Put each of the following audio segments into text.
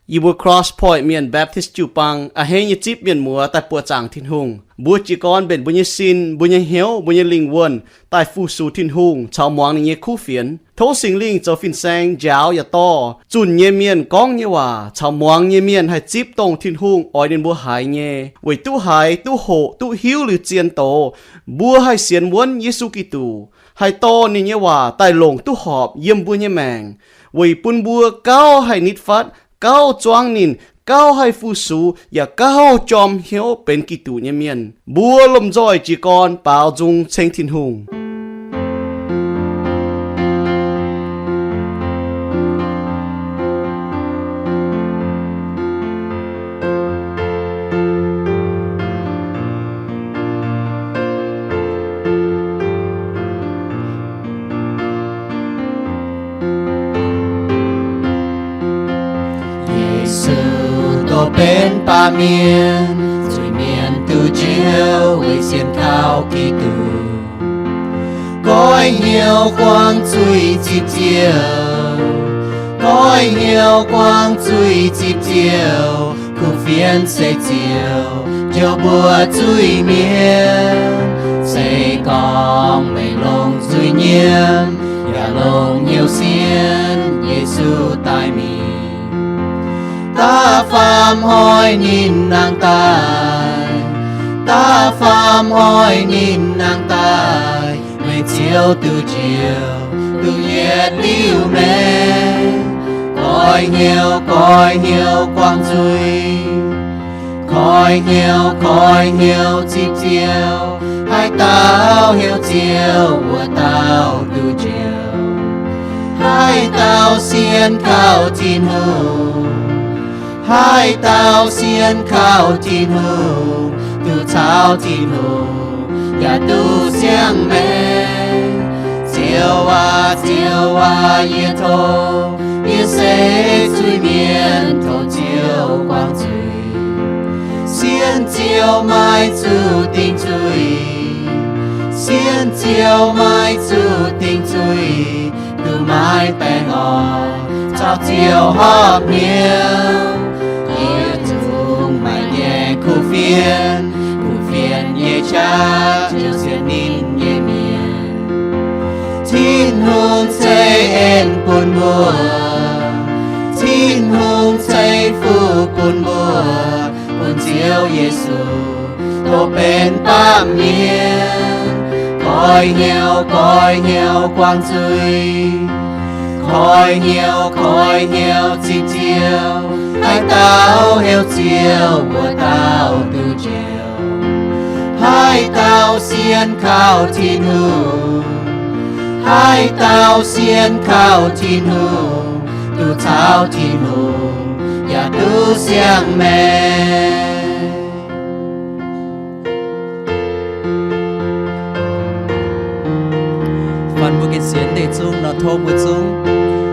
Yie mbuo Cross Point Mienh Baptist jiu-baang a'hneiv nyei zipv mienh muoz daaih buoqc zaangc Tin-Hungh. Mbuo jiez gorn mbenc mbuo nyei sin, mbuo nyei hnyouv, mbuo nyei lingh wuonh daaih fu-sux Tin-Hungh caux muangx ninh nyei kuv fienx. Tov Singx Lingh zoux fin-saeng njaaux yaac dorh zunh nyei mienh gorngv nyei waac caux muangx nyei mienh haih zipv dongh Tin-Hungh oix ninh mbuo haiz nyei, weic duqv haiz, duqv hoqc, duqv hiuv liuz zien doz, mbuo haih sienx wuonv Yesu Giduc, haih dorh ninh nyei waac daaih longc duqv horpc yiem mbuo nyei maengc, weic bun mbuo gauh haih nitv fatv, gauh zuangv ninh, gauh haih fu-sux, yaac gauh jorm hnyouv benx Giduc nyei mienh. Mbuo lomh nzoih jiez gorn baaux nzung ceng Tin-Hungh. Yesu dongh benx baamh mienh zuiz-mienh duqv njoux weic sienx kaux Giduc. Goiv hnyouv guangc zuiz zipv ziouc, goiv hnyouv guangc zuiz zipv ziouc, kuv fienx se ziouc njoux mbuo zuiz-mienh. Se gorngv meih longc zuiz-nyiemv yaac longc hnyouv sienx Yesu daaih mingh, da'faam hnoi ninh nangh daaih, da'faam hnoi ninh nangh daaih, meih ziouc duqv njoux, duqv yietc liuz maengc. Goiv hnyouv, goiv hnyouv guangc zuiz, goiv hnyouv, goiv hnyouv zipv ziouc, haaix dauh heuc ziouc wuov dauh duqv njoux. Haaix dauh sienx kaux Tin-Hungh, haaix dauh sienx kaux Tin-Hungh, duqv caux Tin-Hungh yaac duqv siang-maengc. Ziouv aac, Ziouv aac, yie tov, yie se zuiz-mienh, tov Ziouv guangc zuiz. Sienx Ziouv maiv zuqc dingc zuiz, sienx Ziouv maiv zuqc dingc zuiz, duqv maiv baengh orn caux Ziouv horpc hnyouv. Yietc zungv maaih ngaengc kuv fienx, kuv fienx nyei qaqv ziouc sienx ninh nyei mienh. Tin-Hungh ceix en bun mbuo, Tin-Hungh ceix fuqv bun mbuo, bun Ziouv Yesu dongh benx baamh mienh. Goiv hnyouv, goiv hnyouv guangc zuiz, goiv hnyouv, goiv hnyouv zipv Ziouv, haaix dauh heuc Ziouv wuov dauh duqv njoux. Haaix dauh sienx kaux Tin-Hungh, haaix dauh sienx kaux Tin-Hungh, duqv caux Tin-Hungh yaac duqv siang-maengc. Fan mbuo gengh sienx deix zungv nor, tov mbuo zungv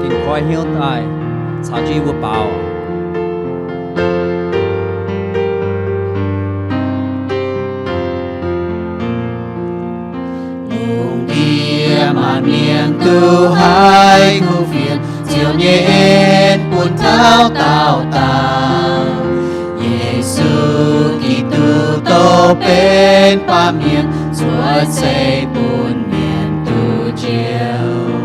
gengh goiv hnyouv daaih caux jienv yie mbuo baaux. Lungh ndiev maanc mienh duqv haiz kuv fienx, Ziouv nyei en bun taux daauh dauh. Yesu Giduc dongh benx baamh mienh cuotv seix bun mienh duqv njoux.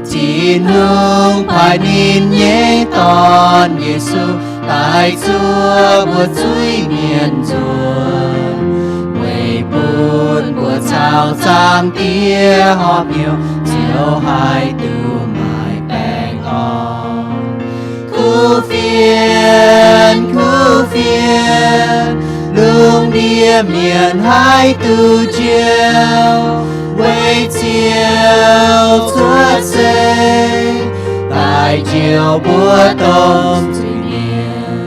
Tin-Hungh paaiv ninh nyei Dorn, Yesu, daaih zuov mbuo zuiz-mienh nzuonx, weic bun mbuo caux Zaangc Diex horpc hnyouv, ziouc haih duqv maaih baengh orn. Kuv fienx, kuv fienx, lungh ndiev mienh haih duqv njoux, weic Ziouv cuotv seix daaih njoux mbuo domh zuiz-mienh.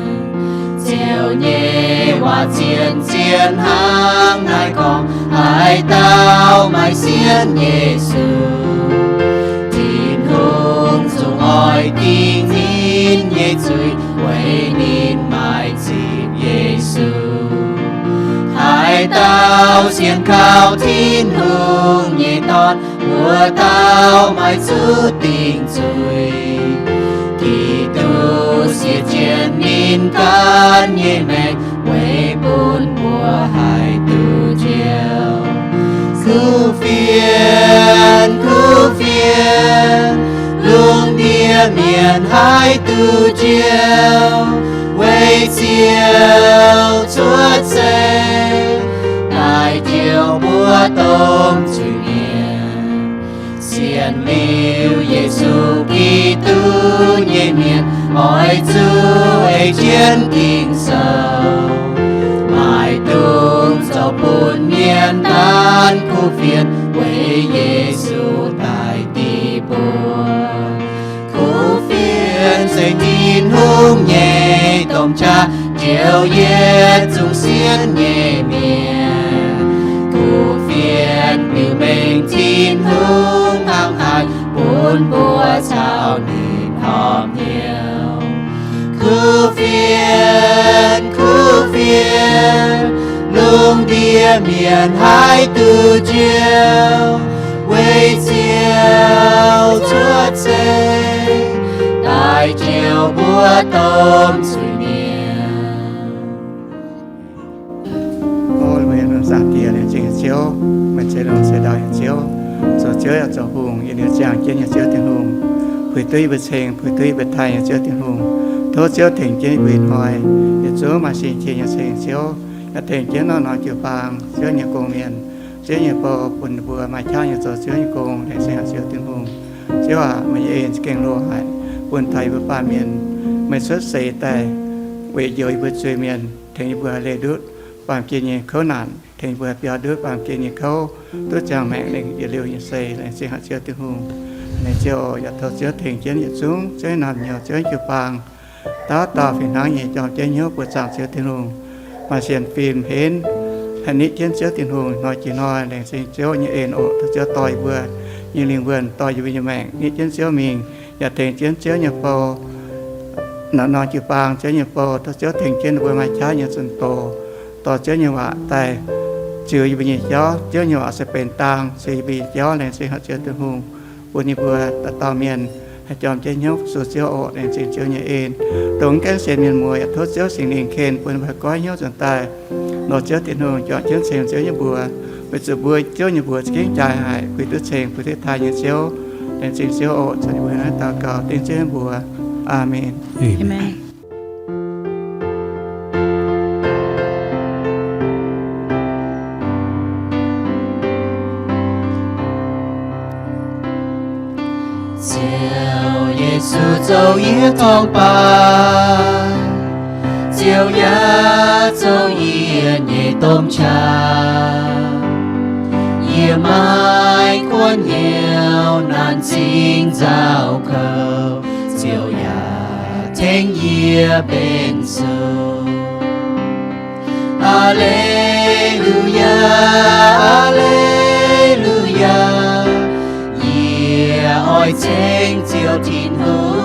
Ziouv nyei waac zien-zien hnangv naaiv gorngv, haaix dauh maiv sienx Yesu, Tin-Hungh zungv oix dingc ninh nyei zuiz, weic ninh maiv zipv Yesu. Haaix dauh sienx kaux Tin-Hungh nyei Dorn, wuov dauh maiv zuqc dingc zuiz. Giduc Yesu siec jienv ninh ganh nyei maengc weic bun mbuo haih duqv njoux. Kuv fienx, kuv fienx, lungh ndiev mienh haih duqv njoux, weic Ziouv cuotv seix daaih njoux mbuo domh zuiz-mienh. Sienx liuz Yesu Giduc nyei mienh oix zuqc ei jienv Ging-Sou, maiv dungx zoux bun mienh naanc kuv fienx weic Yesu daaih dingh mbuo. Kuv fienx se Tin-Hungh nyei domh qaqv, njoux yietc zungv sienx nyei mienh. Kuv fienx biux mengh Tin-Hungh hnangv haaix bun mbuo caux ninh horpc hnyouv. Kuv fienx, kuv fienx, lungh ndiev mienh haih duqv njoux, weic Ziouv cuotv seix daaih njoux mbuo domh zuiz-mienh. O meih lungh zaangc Diex, laengz zingh Ziouv, meih ceix longx ceix ndau nyei Ziouv. Zoux Ziouv yaac zoux hungh, yiem liuz ziangh jienv nyei Ziouv Tin-Hungh, puix duqv yie mbuo ceng, puix duqv yie mbuo taaih nyei Ziouv Tin-Hungh. Tov Ziouv tengx jienv yie mbuo ih hnoi yietc zungv maaih sin-jiex nyei ceng Ziouv, yaac tengx jienv norm-norm jiu-baang Ziouv nyei gong-mienh, Ziouv nyei bou, bun ninh mbuo maaih qaqv nyei zoux Ziouv nyei gong. Laengz zingh haic Ziouv Tin-Hungh. Ziouv aac, meih nyei en za'gengh loz-haic bun taux yie mbuo baamh mienh. Meih cuotv seix daaih weic njoux yie mbuo zuiz-mienh, tengx yie mbuo haih leih ndutv baamh gen nyei kouv naanc, tengx yie mbuo haih biaux ndutv baamh gen nyei kouv, duqv ziangh maengc lengc yietc liuz nyei seix. Laengz zingh haic Ziouv Tin-Hungh. Laengz Ziouv oc. Yaac tov Ziouv tengx jienv yietc zungv Ziouv nyei naamh nyouz, Ziouv nyei jiu-baang, dauh dauh fih hnangv nyei jorm jienv hnyouv buoqc zaangc Ziouv Tin-Hungh, maaih sienx fim henv, haih nitv jienv Ziouv Tin-Hungh hnoi jiex hnoi. Laengz zingh Ziouv nyei en oc. Tov Ziouv dorh yie mbuo nyei lingh wuonh, dorh yie mbuo nyei maengc nitv jienv Ziouv mingh, yaac tengx jienv Ziouv nyei bou, norm-norm jiu-baang Ziouv nyei bou. Tov Ziouv tengx jienv ninh mbuo maaih qaqv nyei zunh doz, dorh Ziouv nyei waac daaih ziux yie mbuo nyei jauv. Ziouv nyei waac se benx dang ziux yie mbuo nyei jauv. Laengz zingh haic Ziouv Tin-Hungh, bun yie mbuo dauh dauh mienh haih jorm jienv hnyouv fu-sux Ziouv oc. Laengz zingh Ziouv nyei en. Dongh mv gaengh sienx mienh muoz yaac tov Ziouv Singx Lingh ken bun ninh mbuo haih goiv hnyouv nzuonx daaih lorz Ziouv Tin-Hungh juangc jienv ceng Ziouv nyei mbuox, weic zuqc mbuo Ziouv nyei mbuox za'gengh jaaix haic, puix duqv ceng, puix duqv taaih nyei Ziouv. Laengz zingh Ziouv oc. Zoux yie mbuo naaiv daux gaux dengv Ziouv nyei mbuox. Aamen. Ziouv Yesu zoux yie torngv baac, Ziouv yaac zoux yie nyei domh qaqv. Yie maiv kuotv hnyouv naanc zingh nzauh kouv, Ziouv yaac tengx yie benx sung. Aa^le^lu^yaa, aa^le^lu^yaa, yie oix ceng Ziouv Tin-Hungh.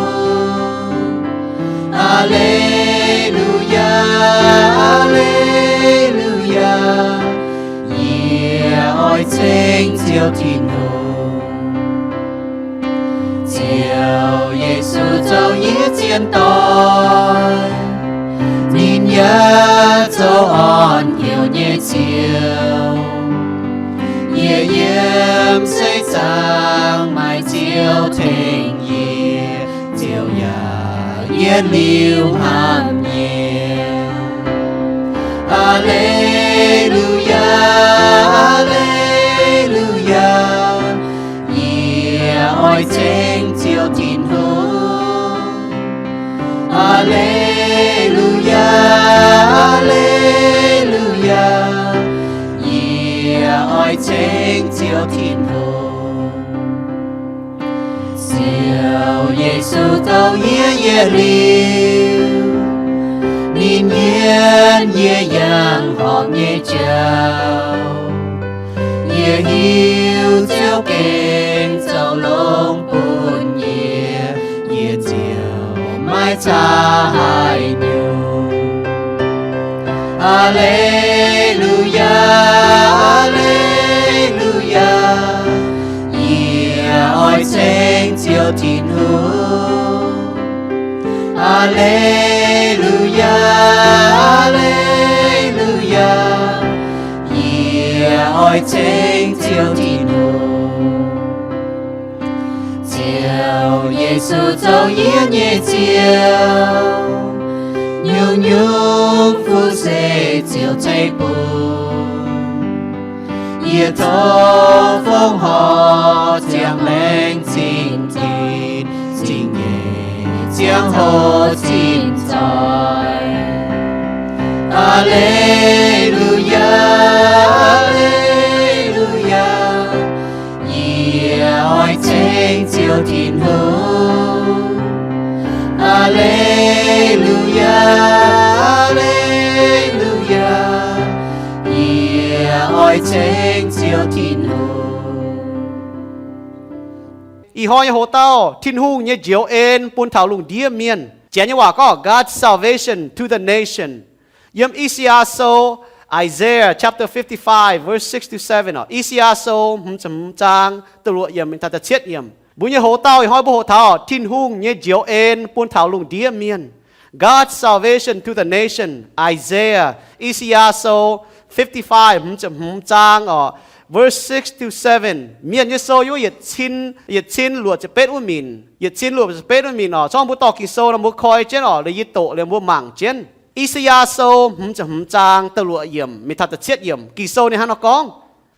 Aa^le^lu^yaa, aa^le^lu^yaa, yie oix ceng Ziouv Tin-Hungh. Ziouv Yesu zoux yie zien doic, ninh yaac zoux orn hnyouv nyei Ziouv. Yie yiem seix zaangc maaih Ziouv tengx yie, Ziouv yaac yietc liuz hnamv yie. Aa^le^lu^yaa, aa^le^lu^yaa, yie oix ceng Ziouv Tin-Hungh. Aa^le^lu^yaa, aa^le^lu^yaa, yie oix ceng Ziouv Tin-Hungh. Ziouv Yesu zoux yie yietc liuz, ninh yienv yie yangh horpc nyei jauv. Yie hiuv Ziouv gengh zoux longx bun yie, yie ziouc maiv caa haaix nyungc. Aa^le^lu^yaa, aa^le^lu^yaa, yie oix ceng Ziouv Tin-Hungh. Aa^le^lu^yaa, aa^le^lu^yaa, yie oix ceng Ziouv Tin-Hungh. Ziouv Yesu zoux yie nyei Ziouv, nyungc-nyungc fuqv se Ziouv ceix bun. Yie tov fongc horc ziangh laengz zingh ginv, zingh nyeic ziangh hoc cin-zoih. Aa^le^lu^yaa, aa^le^lu^yaa, yie oix ceng Ziouv Tin-Hungh. Aa^le^lu^yaa, aa^le^lu^yaa, yie oix ceng Ziouv Tin-Hungh. Ih hnoi nyei hoc-dauh, Tin-Hungh nyei njoux en bun taux lungh ndiev mienh. Janx nyei waac gorngv God's salvation to the nation. Yiem I^saa^yaa Sou, Isaiah chapter fifty-five, verse six to seven, oc. I^saa^yaa Sou hmz ziepc hmz zaang da'luoqc yiemc mingh taux da'cietv yiemc. Mbuo nyei hoc-dauh ih hnoi mbuo hoqc taux Tin-Hungh nyei njoux en bun taux lungh ndiev mienh. God's salvation to the nation. Isaiah, I^saa^yaa Sou fifty-five, hmz ziepc hmz zaang oc, verse six to seven. Mienh nyei sou yiem yietc cin, yietc cin luoqc ziepc betv wuov minc, yietc cin luoqc ziepc betv wuov minc oc. Zorngv mbuo dorh Ging-Sou nor mbuo koi jienv oc, liuz yie doqc liuz mbuo mangc jienv. I^saa^yaa Sou hmz ziepc hmz zaang da'luoqc yiemc mingh taux da'cietv yiemc. Ging-Sou ninh hnangv nor gorngv,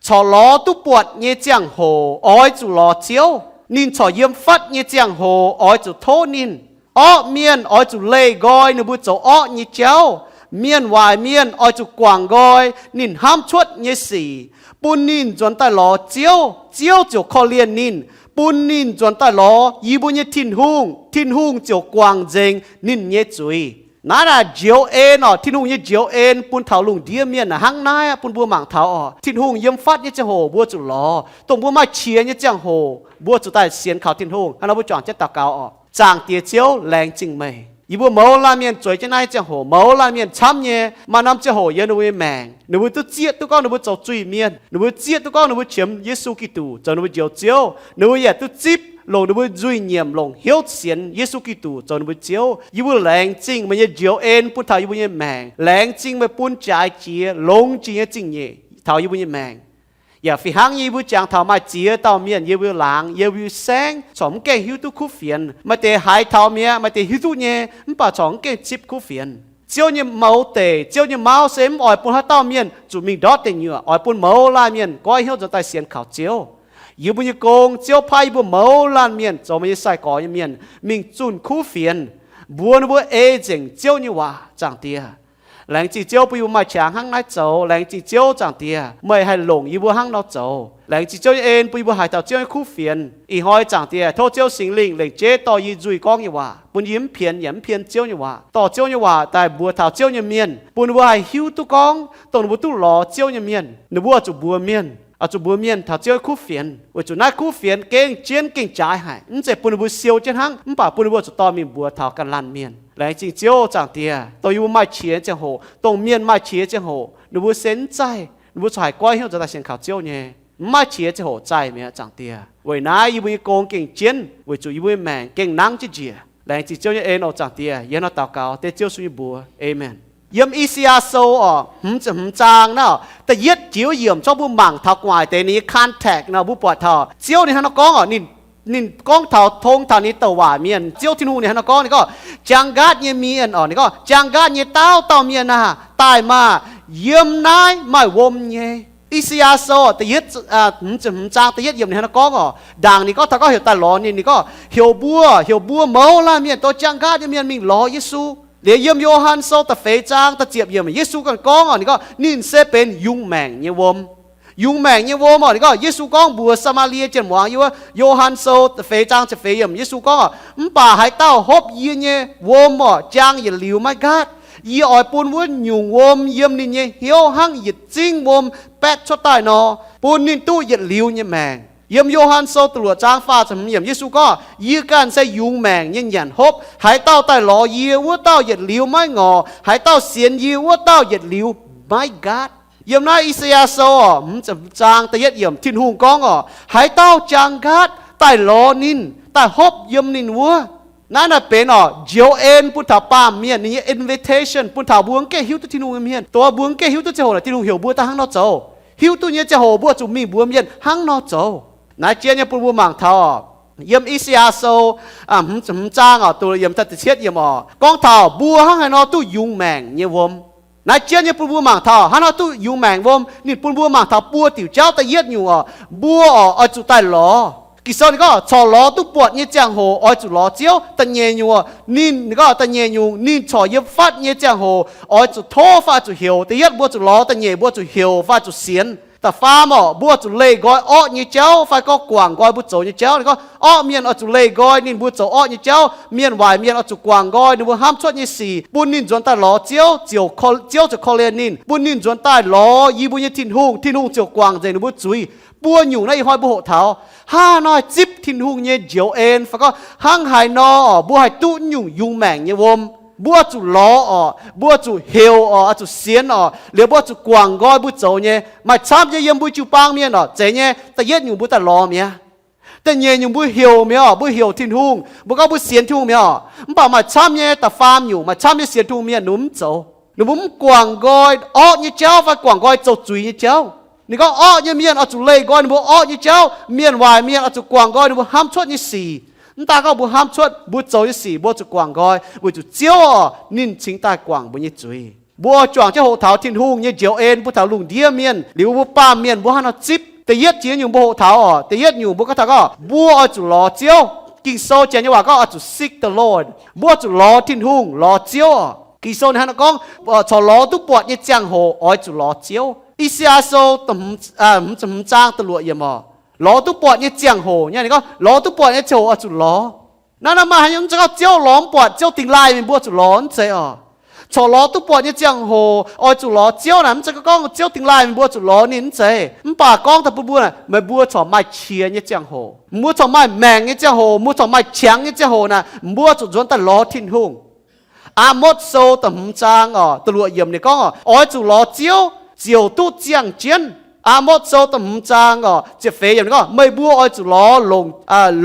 corc lorz duqv buatc nyei ziangh hoc oix zuqc lorz Ziouv. Ninh corc yiem fatv nyei ziangh hoc oix zuqc tov ninh. Orqv mienh oix zuqc leih nqoi ninh mbuo zoux orqv nyei jauv. Mienh waaic mienh oix zuqc guangc nqoi ninh hnamv cuotv nyei sic, bun ninh nzuonx daaih lorz Ziouv, Ziouv ziouc korv-lienh ninh, bun ninh nzuonx daaih lorz yie mbuo nyei Tin-Hungh, Tin-Hungh ziouc guangc nzengc ninh nyei zuiz. Naaiv naaic njoux en oc, Tin-Hungh nyei njoux en bun taux lungh ndiev mienh hnangv naaiv bun mbuo mangc taux oc. Tin-Hungh yiem fatv nyei ziangh hoc mbuo zuqc lorz, dongh mbuo maaih qiex nyei ziangh hoc mbuo zuqc daaih sienx kaux Tin-Hungh. Hnangv nor mbuo juangc jienv daux gaux oc. Zaangc Diex Ziouv, laengz zingh meih. Yie mbuo mouz laanh mienh zueiz jienv naaiv ziangh hoc, mouz laanh mienh camv nyei maaih norm ziangh hoc yiem ninh mbuo nyei maengc, ninh mbuo duqv zieqv duqv gorngv ninh mbuo zoux zuiz-mienh, ninh mbuo zieqv duqv gorngv ninh mbuo qiemx Yesu Giduc zoux ninh mbuo njoux Ziouv. Ninh mbuo yaac duqv zipv longc ninh mbuo nzuih nyiemc longc hnyouv sienx Yesu Giduc zoux ninh mbuo Ziouv. Yie mbuo laengz zingh meih nyei njoux en bun taux yie mbuo nyei maengc. Laengz zingh meih bun jaaix jiex longx jiex nyei zingh nyeic taux yie mbuo nyei maengc. Yaac fih hnangv nyei yie mbuo jangx taux maaih ziex dauh mienh yiem mbuo laangz, yiem mbuo saengv, corc mv gaengh hiuv duqv kuv fienx. Maaih deix haiz taux mi'aqv, maaih deix hiuv duqv nyei, mv baac corc mv gaengh zipv kuv fienx. Ziouv nyei mouz deic, Ziouv nyei mauv se mv oix bun haaix dauh mienh zuqc mingh ndortv deic nyuoqc, oix bun mouz laanh mienh goiv hnyouv nzuonx daaih sienx kaux Ziouv. Yie mbuo nyei gong, Ziouv paaiv yie mbuo mouz laanh mienh zoux meih nyei sai-gorx nyei mienh mingh zunh kuv fienx, mbuox ninh mbuo ei nzengc Ziouv nyei waac, Zaangc Diex. Laengz zingh Ziouv bun yie mbuo maaih qangx hnangv naaiv zoux. Laengz zingh Ziouv, Zaangc Diex, meih haih longc yie mbuo hnangv nor zoux. Laengz zingh Ziouv nyei en bun yie mbuo haiz taux Ziouv nyei kuv fienx. Ih hnoi, Zaangc Diex, tov Ziouv Singx Lingh lengc jeiv dorh yie nzuih gorngv nyei waac, bun yie mv pienx yaac mv pien Ziouv nyei waac, dorh Ziouv nyei waac daaih mbuox taux Ziouv nyei mienh, bun ninh mbuo haih hiuv duqv gorngv dongh ninh mbuo duqv lorz Ziouv nyei mienh, ninh mbuo zuqc mbuox mienh, oix zuqc mbuox mienh taux Ziouv nyei kuv fienx, weic zuqc naaiv kuv fienx gengh jienv gengh jaaix haic. Mv zeiz bun ninh mbuo siou jienv hnangv, mv baac bun ninh mbuo zuqc dorh mingh mbuox taux ganh laanh mienh. Laengz zingh Ziouv, Zaangc Diex, dongh yie mbuo maaih qiex nyei ziangh hoc, dongh mienh maaih qiex nyei ziangh hoc, ninh mbuo se mv zaih, ninh mbuo corc haih goiv hnyouv nzuonx daaih sienx kaux Ziouv nyei. Mv maaih qiex nyei ziangh hoc zaih mi'aqv, Zaangc Diex. Weic naaiv yie mbuo nyei gong gengh jienv, weic zuqc yie mbuo nyei maengc gengh nangv jienv njiec. Laengz zingh Ziouv nyei en oc, Zaangc Diex. Yie hnangv nor daux gaux dengv Ziouv Yesu nyei mbuox. Aamen. Yiem I^saa^yaa Sou oc, hmz ziepc hmz zaang naaiv, da'yietv jiex yiemc, zorqv mbuo mangc taux gu'nguaaic deix ninh nyei context nor, mbuo buatc taux Ziouv ninh hnangv nor gorngv oc. Ninh, ninh gorngv taux tong taux ninh douc waac mienh, Ziouv Tin-Hungh ninh hnangv nor gorngv, ninh gorngv, jaang nqaatv nyei mienh oc, ninh gorngv, jaang nqaatv nyei dauh dauh mienh aah, daaih maah! Yiem naaiv maaih wuom nyei. I^saa^yaa Sou da'yietv, hmz ziepc hmz zaang da'yietv yiemc ninh hnangv nor gorngv oc. Ndaangc ninh gorngv taux gorngv heuc daaih lorz ninh, ninh gorngv heuc mbuo, heuc mbuo mouz laanh mienh, dongh jaang nqaatv nyei mienh mingh lorz Yesu. Liuz yiem Yo^han Sou da'feix zaang da'ziepc yiemc, Yesu ganh gorngv oc, ninh gorngv, ninh se benx yungz maengc nyei wuom. Yungz maengc nyei wuom oc, ninh gorngv, Yesu gorngv mbuox Saa^maa^lie Janx-muangz yiem wuov Yo^han Sou da'feix zaang ziepc feix yiemc, Yesu gorngv oc, mv baac haaix dauh hopv yie nyei wuom oc, jaang yietc liuz maiv nqaatv. Yie oix bun wuov nyungc wuom yiem ninh nyei hnyouv hnangv yietc zingv wuom baetv cuotv daaih nor, bun ninh duqv yietc liuz nyei maengc. Yiem Yo^han Sou da'luoqc zaang faah ziepc hmz yiemc, Yesu gorngv, Yie ganh se yungz maengc nyei nyanc hopv. Haaix dauh daaih lorz yie, wuov dauh yietc liuz maiv ngorc. Haaix dauh sienx yie, wuov dauh yietc liuz maiv nqaatv. Yiem naaiv I^saa^yaa Sou oc, hmz ziepc hmz zaang da'yietv yiemc, Tin-Hungh gorngv oc, haaix dauh jaang nqaatv daaih lorz ninh, daaih hopv yiem ninh wuov, Naaiv naaic benx oc njoux en bun taux baamh mienh, ninh nyei invitation bun taux mbuo mv gaengh hiuv duqv Tin-Hungh nyei mienh. Dongh mbuo mv gaengh hiuv duqv ziangh hoc naaic Tin-Hungh heuc mbuo daaih hnangv nor zoux. Hiuv duqv nyei ziangh hoc mbuo zuqc mingh mbuox mienh hnangv nor zoux. Naaiv jien nyei bun mbuo mangc taux yiem I^saa^yaa Sou hmz zaang oc, da'luoqc yiemc daaih da'cietv yiemc oc, gorngv taux mbuo hnangv haaix nor duqv yungz maengc nyei wuom. Naaiv jien nyei bun mbuo mangc taux hnangv haaix nor duqv yungz maengc wuom. Ninh bun mbuo mangc taux buo diuc jauv. Da'yietv nyungc oc, mbuo oc oix zuqc daaih lorz. Ging-Sou ninh gorngv corc lorz duqv buatc nyei ziangh hoc oix zuqc lorz Ziouv. Da'nyeic nyungc oc, ninh, ninh gorngv da'nyeic nyungc ninh corc yiem fatv nyei ziangh hoc oix zuqc tov fai zuqc heuc. Da'yietv mbuo zuqc lorz, da'nyeic mbuo zuqc heuc fai zuqc sienx. Da'faam oc, mbuo zuqc leih nqoi orqv nyei jauv fai gorngv guangc nqoi mbuo zoux nyei jauv. Ninh gorngv orqv mienh oix zuqc leih nqoi ninh mbuo zoux orqv nyei jauv. Mienh waaic mienh oix zuqc guangc nqoi ninh mbuo hnamv cuotv nyei sic, bun ninh nzuonx daaih lorz Ziouv, ziouc, Ziouv ziouc korv-lienh ninh, bun ninh nzuonx daaih lorz yie mbuo nyei Tin-Hungh, Tin-Hungh ziouc guangc nzengc ninh mbuo zuiz. Buo nyungc naaiv ih hnoi mbuo hoqc taux hnangv haaix nor zipv Tin-Hungh nyei njoux en fai gorngv hnangv haaix nor oc mbuo haih duqv nyungc yungz maengc nyei wuom. Mbuo zuqc lorz oc, mbuo zuqc heuc oc, zuqc sienx oc, liuz mbuo zuqc guangc nqoi mbuo zoux nyei. Maaih camv nyei yiem mbuo jiu-baang mienh oc, zeiz nyei da'yietv nyungc mbuo daaih lorz mi'aqv. Da'nyeic nyungc mbuo heuc mi'aqv oc, mbuo heuc Tin-Hungh, mbuo gorngv mbuo sienx Tin-Hungh mi'aqv oc. Mv baac maaih camv nyei da'faam nyungc, maaih camv nyei sienx Tin-Hungh mienh ninh mbuo mv zoux. Ninh mbuo mv guangc nqoi orqv nyei jauv fai guangc nqoi zoux zuiz nyei jauv. Ninh gorngv orqv nyei mienh oix zuqc leih nqoi ninh mbuo orqv nyei jauv. Mienh waaic mienh oix zuqc guangc nqoi ninh mbuo hnamv cuotv nyei sic. Mv daaih gorngv mbuo hnamv cuotv, mbuo zoux nyei sic mbuo zuqc guangc nqoi weic zuqc Ziouv oc ninh cingx daaih guangc mbuo nyei zuiz. Mbuo juangc jienv hoqc taux Tin-Hungh nyei njoux en bun taux lungh ndiev mienh liuz, mbuo baamh mienh mbuo hnangv nor zipv. Da'yietv jiex nyungc mbuo hoqc taux oc, da'yietv nyungc mbuo gorngv taux gorngv mbuo oix zuqc lorz Ziouv. Ging-Sou janx nyei waac gorngv oix zuqc seek the Lord. Mbuo zuqc lorz Tin-Hungh, lorz Ziouv oc. Ging-Sou ninh hnangv nor gorngv corc lorz duqv buatc nyei ziangh hoc oix zuqc lorz Ziouv. I^saa^yaa Sou hmz zaang da'luoqc yiemc oc, lorz duqv buatc nyei ziangh hoc nyei. Ninh gorngv lorz duqv buatc nyei ziangh hoc oix zuqc lorz. Naaiv, naaiv maaih haaix nyungc mv zeiz gorngv Ziouv lorz mv buatc, Ziouv dingx laaih mingh mbuo zuqc lorz, mv zeiz oc. Corc lorz duqv buatc nyei ziangh hoc oix zuqc lorz Ziouv naaic, mv zeiz gorngv Ziouv dingx laaih mingh mbuo zuqc lorz ninh, mv zeiz. Mv baac gorngv daaih bun mbuo naaic, meih mbuo corc maaih qiex nyei ziangh hoc, mbuo corc maaih maengc nyei ziangh hoc, mbuo corc maaih qangx nyei ziangh hoc naaic, mbuo zuqc nzuonx daaih lorz Tin-Hungh. Aa^motv Sou da'hmz zaang oc, da'luoqc yiemc ninh gorngv oc, oix zuqc lorz Ziouv ziouc duqv ziangh jienv. Aa^motv Sou da'hmz zaang oc, ziepc feix yiemc ninh gorngv meih mbuo oix zuqc lorz longx,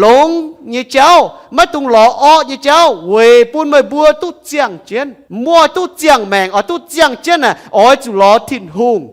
longx nyei jauv, maiv dungx lorz orqv nyei jauv weic bun meih mbuo duqv ziangh jienv. Mbuo oix duqv ziangh maengc, oix duqv ziangh jienv naaic, oix zuqc lorz Tin-Hungh.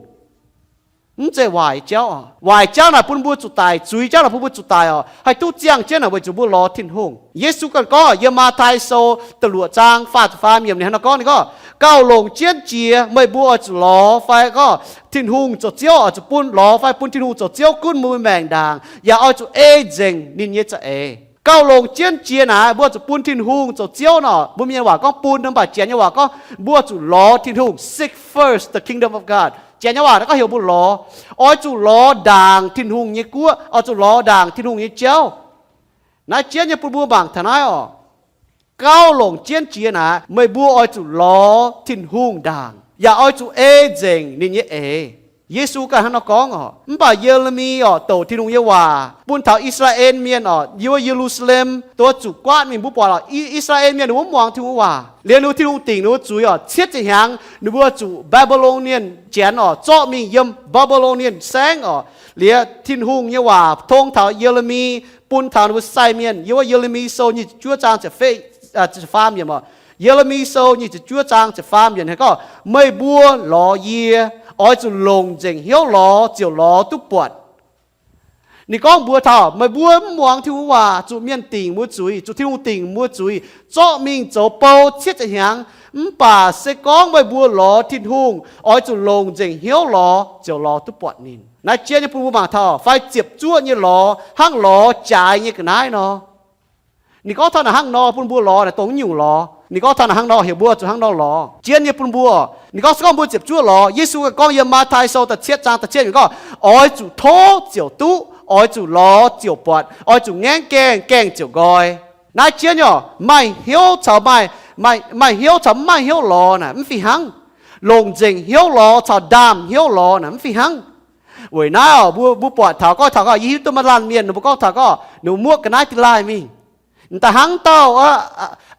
Mv zeiz waaic jauv oc. Waaic jauv naaic bun mbuo zuqc daic, zuiz jauv naaic bun mbuo zuqc daic oc. Haih duqv ziangh jienv naaic weic zuqc mbuo lorz Tin-Hungh. Yesu ganh gorngv yiem Matv^tai Sou da'luoqc zaang faah ziepc faam yiemc ninh hnangv nor gorngv, ninh gorngv, gauh longc jienv jiex meih mbuo oix zuqc lorz fai gorngv Tin-Hungh zoux Ziouv, oix zuqc bun lorz fai bun Tin-Hungh zoux Ziouv gunv mbuo maengc ndaangc, yaac oix zuqc ei nzengc ninh nyei za'eix. Gauh longc jienv jiex naaic mbuo zuqc bun Tin-Hungh zoux Ziouv nor, mbuo mienh waac gorngv bun, mv baac janx nyei waac gorngv mbuo zuqc lorz Tin-Hungh, seek first the kingdom of God. Janx nyei waac naaiv gorngv heuc mbuo lorz, oix zuqc lorz ndaangc Tin-Hungh nyei guoqv, oix zuqc lorz ndaangc Tin-Hungh nyei jauv. Naaiv jienv nyei bun mbuo mangc taux naaiv oc. Gauh longc jienv jiex naaic, meih mbuo oix zuqc lorz Tin-Hungh ndaangc, yaac oix zuqc ei nzengc ninh nyei eix. Yesu ganh hnangv nor gorngv oc. Mv baac Ye^le^mi oc, douc Tin-Hungh nyei waac bun taux I^saa^laa^en Mienh oc, yiem Ye^lu^saa^lem, dongh zuqc guaatv mingh, mbuo buatc oc, I, I^saa^laa^en Mienh ninh mbuo mv muangx Tin-Hungh waac. Liuz ninh mbuo Tin-Hungh dingc ninh mbuo zuiz oc, cietv ziepc hnyangx ninh mbuo zuqc Mbaa^mbi^lon^nie Janx oc, zorqv mingh yiem Mbaa^mbi^lon^nie Saengv oc. Liuz Tin-Hungh nyei waac tong taux Ye^le^mi, bun taux ninh mbuo sai mienh, yiem wuov Ye^le^mi Sou nyic ziepc juov zaang ziepc faam yiemc oc. Ye^le^mi Sou nyic ziepc juov zaang ziepc faam yiemc hnangv gorngv, meih mbuo lorz yie, oix zuqc longc nzengc hnyouv lorz ziouc lorz duqv buatc. Ninh gorngv mbuox taux meih mbuo mv muangx Tin-Hungh waac, zuqc mienh dingc mbuo zuiz, zuqc Tin-Hungh dingc mbuo zuiz, zorqv mingh zoux bou cietv ziepc hnyangx. Mv baac se gorngv meih mbuo lorz Tin-Hungh, oix zuqc longc nzengc hnyouv lorz ziouc lorz duqv buatc ninh. Naaiv jienv nyei bun mbuo mangc taux fai ziepc zuoqv nyei lorz hnangv lorz jaaix nyei ga'naaiv nor. Ninh gorngv taux naaic hnangv nor bun mbuo lorz naaic, dongh nyungc lorz. Ninh gorngv taux naaic hnangv nor heuc mbuo zuqc hnangv nor lorz. Jienv nyei bun mbuo, ninh gorngv se gorngv mbuo ziepc zuoqv lorz, Yesu ganh gorngv yiem Matv^tai Sou da'cietv zaang da'cietv yiemc gorngv, oix zuqc tov ziouc duqv, oix zuqc lorz ziouc buatc, oix zuqc ngaengv gaengh, gaengh ziouc nqoi. Naaiv jienv nyei oc, maaih hnyouv caux maaih, maaih hnyouv caux mv maaih hnyouv lorz naaic mv fih hnangv. Longc nzengc hnyouv lorz caux ndaamv hnyouv lorz naaic mv fih hnangv. Weic naaiv oc, mbuo, mbuo buatc taux gorngv, taux gorngv yie hiuv duqv maaih laanh mienh ninh mbuo gorngv taux gorngv ninh mbuo muoqv ga'naaiv dingh laaih mingh. Da'hnangv dauh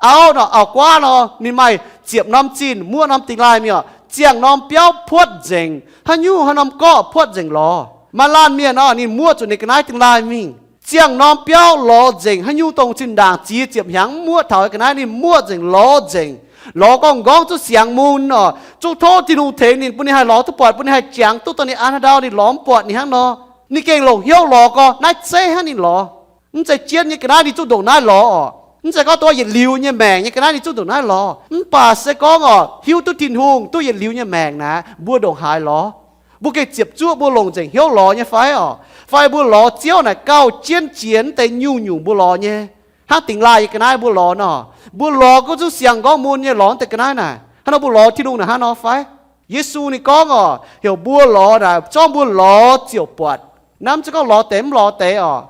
auv nor, auv-guaav nor, ninh maaih ziepc norm zinh, muoqv norm dingh laaih mingh oc, ziangh norm biauv puotv nzengc, haaix nyungc haaix norm gorqv puotv nzengc lorz. Maaih laanh mienh nor, ninh muoqv zuqc ninh ga'naaiv dingh laaih mingh. Ziangh norm biauv lorz nzengc, haaix nyungc dongh zinh ndaangc ziex ziepc hnyangx mv muoqv taux ga'naaiv ninh muoqv nzengc, lorz nzengc. Lorz gorngv-gorngv zuqc siangx mun oc, zuqc tov Tin-Hungh tengx ninh bun ninh haih lorz duqv buatc, bun ninh haih jangx duqv dongh ninh an haaix ndau ninh lorz mv buatc ninh hnangv nor. Ninh gengh longc hnyouv lorz gorngv naaiv zeiv hnangv ninh lorz. Mv zeiz jienv nyei ga'naaiv ninh zuqc ndongc naaiv lorz oc. Mv zeiz gorngv dongh yietc liuz nyei maengc nyei ga'naaiv ninh zuqc ndongc naaiv lorz. Mv baac se gorngv oc, hiuv duqv Tin-Hungh duqv yietc liuz nyei maengc naaic, mbuo ndongc haaix lorz? Mbuo gengh ziepc zuoqv mbuo longc nzengc hnyouv lorz nyei fai oc? Fai mbuo lorz Ziouv naaic gauh jienv jiex mv deix nyungc-nyungc mbuo lorz nyei, hnangv dingx laaih nyei ga'naaiv mbuo lorz nor? Mbuo lorz gunv zuqc siangx nqorngv mun nyei lorz mv deix ga'naaiv naaic, hnangv nor mbuo lorz Tin-Hungh naaic hnangv nor fai? Yesu ninh gorngv oc, heuc mbuo lorz naaic, zorngv mbuo lorz ziouc buatc. Naaiv mv zeiz gorngv lorz deix mv lorz deix oc.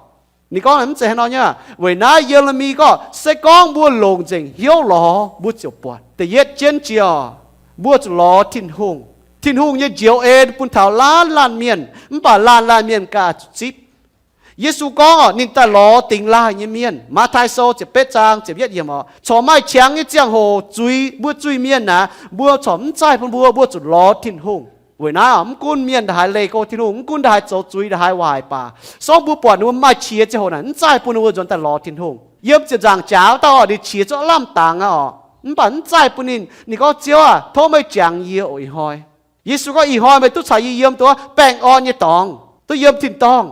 Ninh gorngv mv zeiz hnangv nor nyei. Weic naaiv Ye^le^mi gorngv, se gorngv mbuo longc nzengc hnyouv lorz, mbuo ziouc buatc. Da'yietv jienv jiex oc, mbuo zuqc lorz Tin-Hungh. Tin-Hungh nyei njoux en bun taux laanh laanh mienh, mv baac laanh laanh mienh ganh zuqc zipv. Yesu gorngv oc, ninh daaih lorz dingx laaih nyei mienh. Matv^tai Sou ziepc betv zaang ziepc yietv yiemc oc, corc maaih qangx nyei ziangh hoc zuiz, mbuo zuiz-mienh naaic, mbuo corc mv zaih bun mbuo, mbuo zuqc lorz Tin-Hungh. Weic naaiv oc, mv gunv mienh ndongc haaix leih go Tin-Hungh, mv gunv ndongc haaix zoux zuiz ndongc haaix waaic baac, se gorngv mbuo buatc ninh mbuo maaih qiex ziangh hoc naaic, mv zaih bun ninh mbuo nzuonx daaih lorz Tin-Hungh. Yiem ziepc nzaangc jaax wuov dauh oc, ninh qiex zuqc lamh dangx aqv oc, mv baac mv zaih bun ninh. Ninh gorngv, Ziouv aah, tov meih jangx yie oc, ih hnoi. Yesu gorngv, Ih hnoi meih duqv caux yie yiem duqv baengh orn nyei dorngx, duqv yiem tin-dorngh.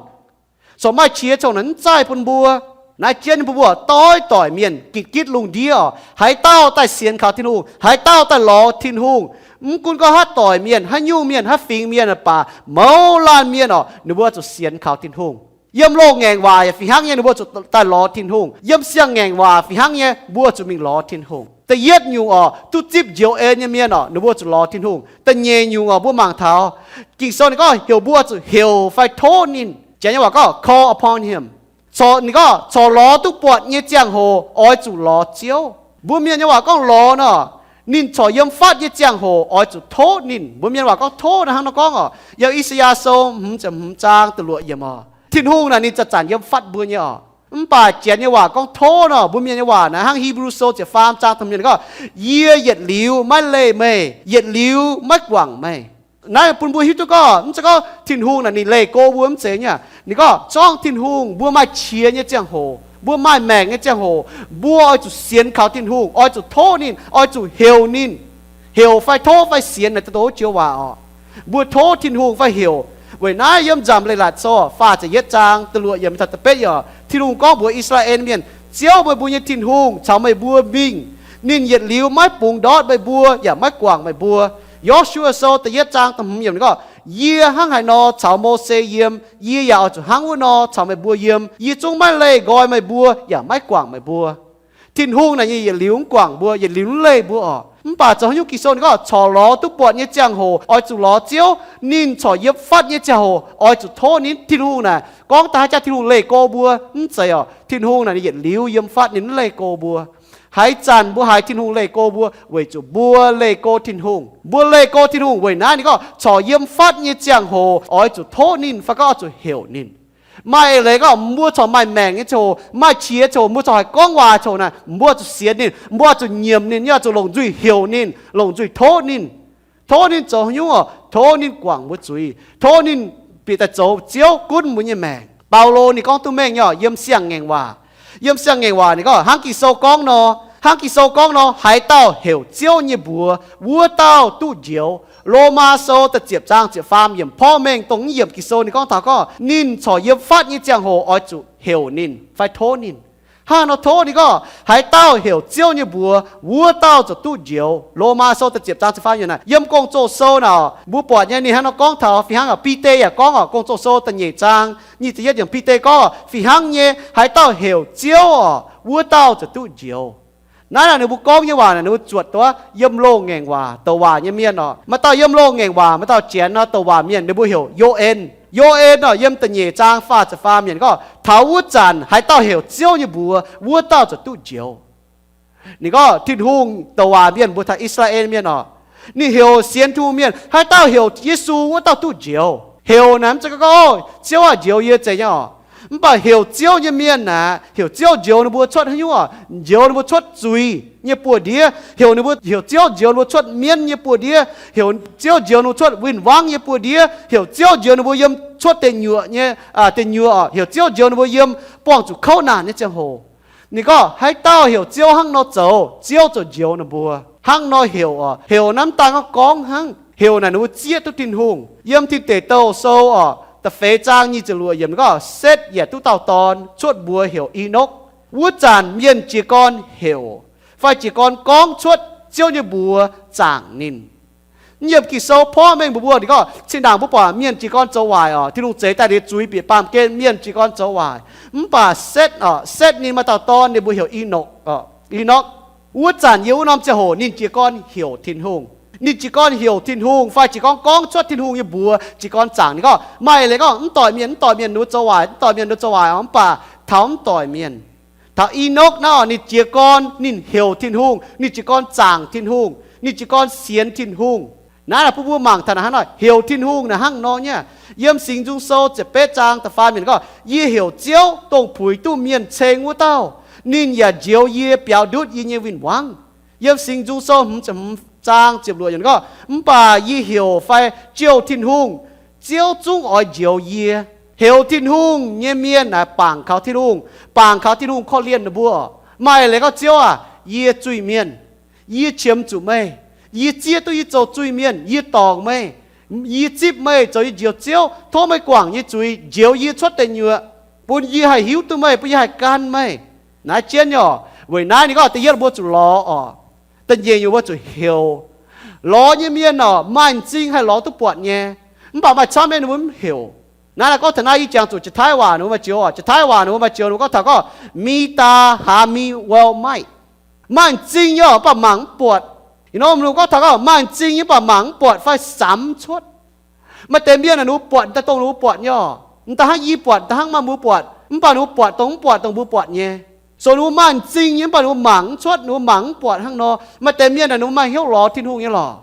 Corc maaih qiex ziangh hoc naaic mv zaih bun mbuo. Naaiv jienv bun mbuo doix-doic mienh gitv-gitv lungh ndiev oc, haaix dauh daaih sienx kaux Tin-Hungh, haaix dauh daaih lorz Tin-Hungh, mv gunv gorngv haaix doic mienh, haaix nyungc mienh, haaix fingx mienh baac, mouz laanh mienh oc, ninh mbuo zuqc sienx kaux Tin-Hungh. Yiem loz-ngaengc waac yaac fih hnangv nyei, ninh mbuo zuqc daaih lorz Tin-Hungh. Yiem siang-ngaengc waac fih hnangv nyei, mbuo zuqc mingh lorz Tin-Hungh. Da'yietv nyungc oc, duqv zipv njoux en nyei mienh oc, ninh mbuo zuqc lorz Tin-Hungh. Da'nyeic nyungc oc, mbuo mangc taux Ging-Sou ninh gorngv heuc mbuo zuqc heuc fai tov ninh. Janx nyei waac gorngv call upon him. Corc, ninh gorngv corc lorz duqv buatc nyei ziangh hoc oix zuqc lorz Ziouv. Mbuo Mienh nyei waac gorngv lorz nor, ninh corc yiem fatv nyei ziangh hoc oix zuqc tov ninh. Mbuo Mienh waac gorngv tov naaiv hnangv nor gorngv oc, yiem I^saa^yaa Sou hmz ziepc hmz zaang da'luoqc yiemc oc, Tin-Hungh naaic ninh zanc-zanc yiem fatv mbuo nyei oc. Mv baac Janx nyei waac gorngv tov nor, mbuo Mienh nyei waac naaiv hnangv Hipv^lu Sou ziepc faam zaang da'hmz yiemc ninh gorngv, Yie yietc liuz maiv leih meih, yietc liuz maiv guangc meih. Naaiv bun mbuo hiuv duqv gorngv mv zeiz gorngv Tin-Hungh naaic ninh leih go mbuo mv zeiz nyei. Ninh gorngv zorngv Tin-Hungh mbuo maaih qiex nyei ziangh hoc, mbuo maaih maengc nyei ziangh hoc, mbuo oix zuqc sienx kaux Tin-Hungh, oix zuqc tov ninh, oix zuqc heuc ninh. Heuc fai tov fai sienx naaic dongh wuov joux waac oc. Mbuo tov Tin-Hungh fai heuc. Weic naaiv yiem Nzamc Leiz-Latc Sou faah ziepc yietv zaang da'luoqc yiemc taux da'betv yiemc, Tin-Hungh gorngv mbuox I^saa^laa^en Mienh, Ziouv meih mbuo nyei Tin-Hungh caux meih mbuo mingh. Ninh yietc liuz maiv bungx ndortv meih mbuo yaac maiv guangc meih mbuo. Yo^su^waa Sou da'yietv zaang da'hmz yiemc ninh gorngv, Yie hnangv haaix nor caux Mose yiem, yie yaac oix zuqc hnangv wuov nor caux meih mbuo yiem. Yie zungv maiv leih nqoi meih mbuo yaac maiv guangc meih mbuo. Tin-Hungh naaic ninh yietc liuz mv guangc mbuo, yietc liuz mv leih mbuo oc. Mv baac zoux haaix nyungc Ging-Sou ninh gorngv corc lorz duqv buatc nyei ziangh hoc oix zuqc lorz Ziouv. Ninh corc yiem fatv nyei ziangh hoc oix zuqc tov ninh. Tin-Hungh naaic gorngv daaih haaix jaax Tin-Hungh leih go mbuo? Mv zeiz oc. Tin-Hungh naaic ninh yietc liuz yiem fatv, ninh mv leih go mbuo. Haaix zanc mbuo haiz Tin-Hungh leih go mbuo? Weic zuqc mbuo leih go Tin-Hungh. Mbuo leih go Tin-Hungh weic naaiv ninh gorngv corc yiem fatv nyei ziangh hoc oix zuqc tov ninh fai gorngv oix zuqc heuc ninh. Maaih eix leiz gorngv mbuo corc maaih maengc nyei ziangh hoc, maaih qiex ziangh hoc, mbuo corc haih gorngv waac ziangh hoc naaic, mbuo zuqc sienx ninh, mbuo zuqc nyiemc ninh, yaac zuqc longc nzuih heuc ninh, longc nzuih tov ninh. Tov ninh zoux haaix nyungc oc? Tov ninh guangc mbuo zuiz, tov ninh bieqc daaih zoux Ziouv gunv mbuo nyei maengc. Baulo ninh gorngv duqv mengh nyei oc, yiem Siang-Ngaengc Waac. Yiem Siang-Ngaengc Waac ninh gorngv hnangv Ging-Sou gorngv nor, hnangv Ging-Sou gorngv nor, haaix dauh heuc Ziouv nyei mbuox, wuov dauh duqv njoux. Lomaa Sou da'ziepc zaang ziepc faam yiemc porv mengh dongh mv yiemc Ging-Sou ninh gorngv taux gorngv ninh corc yiem fatv nyei ziangh hoc oix zuqc heuc ninh fai tov ninh. Hnangv nor tov ninh gorngv haaix dauh heuc Ziouv nyei mbuox, wuov dauh ziouc duqv njoux. Lomaa Sou da'ziepc zaang ziepc faam yiemc naaic, yiem Gong-Zoh Sou naaic mbuo buatc nyei ninh hnangv nor gorngv taux fih hnangv oc. Bide yaac gorngv oc, Gong-Zoh Sou da'nyeic zaang nyic ziepc yietv yiemc Bide gorngv oc, fih hnangv nyei, haaix dauh heuc Ziouv oc, wuov dauh ziouc duqv njoux. Naaiv naaic ninh mbuo gorngv nyei waac naaic ninh mbuo zuotc duqv yiem Loz-Ngaengc Waac douc waac nyei mienh oc. Maaih dauh yiem Loz-Ngaengc Waac, maaih dauh Janx nor douc waac mienh ninh mbuo heuc Yo^en. Yo^en oc, yiem da'nyeic zaang faah ziepc faam yiemc gorngv taux wuov zanc haaix dauh heuc Ziouv nyei mbuox, wuov dauh ziouc duqv njoux. Ninh gorngv Tin-Hungh douc waac mienh mbuox taux I^saa^laa^en Mienh oc, ninh heuc sienx Tin-Hungh mienh, haaix dauh heuc Yesu wuov dauh duqv njoux. Heuc naaic mv zeiz gorngv, Ziouv aah! Njoux yie zeiz nyei oc. Mv baac heuc Ziouv nyei mienh aeqv, heuc Ziouv njoux ninh mbuo cuotv haaix nyungc oc? Njoux ninh mbuo cuotv zuiz nyei buoz-ndiev. Heuc ninh mbuo, heuc Ziouv njoux ninh mbuo cuotv mienv nyei buoz-ndiev. Heuc Ziouv njoux ninh mbuo cuotv win-wangv nyei buoz-ndiev. Heuc Ziouv njoux ninh mbuo yiem cuotv deic nyuoqc nyei, deic nyuoqc oc. Heuc Ziouv njoux ninh mbuo yiem buangh zuqc kouv naanc nyei ziangh hoc. Ninh gorngv haaix dauh heuc Ziouv hnangv nor zoux, Ziouv ziouc njoux ninh mbuo. Hnangv nor heuc oc, heuc naaiv mv daan gorngv gorngv hnangv. Heuc naaic ninh mbuo zieqv duqv Tin-Hungh. Yiem Tin Deic Douh Sou oc, da'feix zaang nyic ziepc luoqc yiemc ninh gorngv, Setv yaac duqv dauh dorn, cuotv mbuox heuc Enokv. Wuov zanc mienh jiez gorn heuc fai jiez gorn gorngv cuotv Ziouv nyei mbuox zaangc ninh. Yiem Ging-Sou porv mengh mbuox mbuo, ninh gorngv zinh ndaangc mbuo buatc mienh jiez gorn zoux waaic oc, Tin-Hungh zeix daaih liuz zuiz bieqc baamh gen, mienh jiez gorn zoux waaic. Mv baac Setv oc, Setv ninh maaih dauh dorn, ninh mbuox heuc Enokv oc, Enokv. Wuov zanc yiem wuov norm ziangh hoc ninh jiez gorn heuc Tin-Hungh. Ninh jiez gorn heuc Tin-Hungh fai jiez gorn gorngv cuotv Tin-Hungh nyei mbuox, jiez gorn zaangc. Ninh gorngv maaih leiz gorngv mv doic mienh, mv doic mienh ninh mbuo zoux waaic, mv doic mienh ninh mbuo zoux waaic oc, mv baac taux mv doic mienh, taux Enokv naaiv oc, ninh jiez gorn, ninh heuc Tin-Hungh, ninh jiez gorn zaangc Tin-Hungh, ninh jiez gorn sienx Tin-Hungh. Naaiv naaic bun mbuo mangc taux naaic hnangv nor, heuc Tin-Hungh naaic hnangv nor nyei. Yiem Singx Nzung Sou ziepc betv zaang da'faam yiemc ninh gorngv, Yie heuc Ziouv, dongh puix duqv mienh ceng wuov dauh. Ninh yaac njoux yie, biaux ndutv yie nyei win-wangv. Yiem Singx Nzung Sou hmz ziepc hmz zaang ziepc luoqc yiemc ninh gorngv, Mv baac yie heuc fai jouh Tin-Hungh, Ziouv zungv oix njoux yie. Heuc Tin-Hungh nyei mienh naaic bangc kaux Tin-Hungh, bangc kaux Tin-Hungh korv-lienh ninh mbuo. Maaih leiz gorngv, Ziouv aac, yie zuiz-mienh, yie qiemx zuqc meih. Yie zieqv duqv yie zoux zuiz-mienh, yie dorngc meih. Yie zipv meih zoux yie njoux Ziouv. Tov meih guangc yie nyei zuiz, njoux yie cuotv deic nyuoqc, bun yie haih hiuv duqv meih, bun yie haih gan meih. Naaiv jienv nyei oc. Weic naaiv ninh gorngv da'yietv ninh mbuo zuqc lorz oc. Da'nyeic ninh mbuo zuqc heuc. Lorz nyei mienh oc, maaih m'zing haih lorz duqv buatc nyei. Mv baac maaih camv mienh ninh mbuo mv heuc. Naaiv naaic gorngv taux naaiv yie jangx zuqc Janx-Taiv waac ninh mbuo maaih joux oc. Janx-Taiv waac ninh mbuo maaih joux ninh mbuo gorngv taux gorngv, Mi daa haa mi well might. Maaih m'zing nyei oc, mv baac mangc mv buatc. Ih hnoi ninh mbuo gorngv taux gorngv maaih m'zing nyei mv baac mangc mv buatc fai samx mv cuotv. Maaih deix mienh naaic ninh mbuo buatc daaih dongh ninh mbuo buatc nyei oc. M'daaih hnangv yie buatc, m'daaih hnangv maaih mbuo buatc, mv baac ninh mbuo buatc dongh mv buatc, dongh mbuo buatc nyei. So ninh mbuo maaih m'zing nyei mv baac ninh mbuo mangc mv cuotv, ninh mbuo mangc mv buatc hnangv nor. Maaih deix mienh naaic ninh mbuo maaih hnyouv lorz Tin-Hungh nyei lorqc.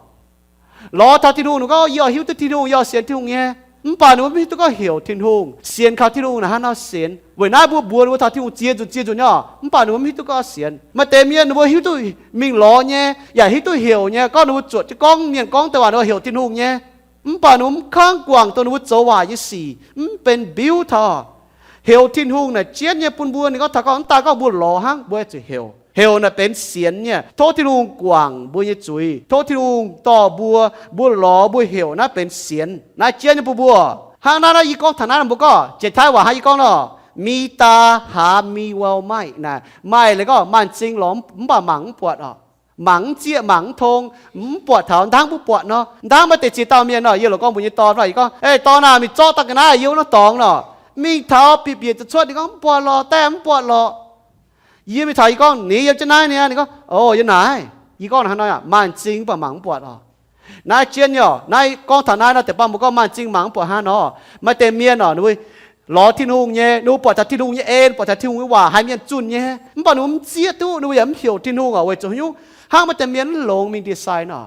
Lorz taux Tin-Hungh, ninh gorngv, Yie oix hiuv duqv Tin-Hungh, yie oix sienx Tin-Hungh nyei. Mv baac ninh mbuo mv hiuv duqv gorngv heuc Tin-Hungh, sienx kaux Tin-Hungh naaic hnangv nor sienx. Weic naaiv mbuo mbuox ninh mbuo taux Tin-Hungh ziex nzunc ziex nzunc nyei oc, mv baac ninh mbuo mv hiuv duqv gorngv sienx. Maaih deix mienh ninh mbuo hiuv duqv mingh lorz nyei, yaac hiuv duqv heuc nyei. Gorngv ninh mbuo zuotc jienv gorngv mienh gorngv deix waac ninh mbuo heuc Tin-Hungh nyei. Mv baac ninh mbuo mv kangv guangc dongh ninh mbuo zoux waaic nyei sic, mv benx mbiuv taux. Heuc Tin-Hungh naaic jienv nyei bun mbuo, ninh gorngv taux gorngv mv daaih gorngv mbuo lorz hnangv, mbuo zuqc heuc. Heuc naaic benx sienx nyei. Tov Tin-Hungh guangc mbuo nyei zuiz. Tov Tin-Hungh dorh mbuo, mbuo lorz mbuo heuc naaiv benx sienx. Naaiv jienv nyei bun mbuo. Hnangv naaiv, naaiv yie gorngv taux naaiv, mbuo gorngv Janx-Taiv waac hnangv yie gorngv nor, Mi daa haa mi well might naaic, maaih leiz gorngv maaih m'zing lorz mv baac mangc mv buatc oc. Mangc mv zieqv, mangc mv tong, mv buatc taux, hnangv mbuo buatc nor. Hnangv maaih deix ziex dauh mienh nor, yie loz gorngv mbuox yie nyei dorn nor, yie gorngv, Ei, dorn aac, mingh zorqv daaih ga'naaiv yiem wuov norm dorngx nor. Mingh taux bieqc bieqc zuqc cuotv, ninh gorngv, Mv buatc lorqc, daaih mv buatc lorqc. Yie mingh taux, yie gorngv, Ni yiem jienv naaiv niaa? Ninh gorngv, O, yiem naaic. Yie gorngv hnangv nor, maaih m'zing mv baac mangc mv buatc oc. Naaiv jienv nyei oc. Naaiv gorngv taux naaiv nor, deix baav mbuo gorngv maaih m'zing mangc mv buatc hnangv nor. Maaih deix mienh oc, ninh mbuo lorz Tin-Hungh nyei, ninh mbuo buatc taux Tin-Hungh nyei en, buatc taux Tin-Hungh nyei waac haiz mienh zunh nyei, mv baac ninh mbuo mv zieqv duqv, ninh mbuo yaac mv heuc Tin-Hungh oc. Weic zuqc haaix nyungc? Hnangv maaih deix mienh mv longx mingh ndie-sai nor.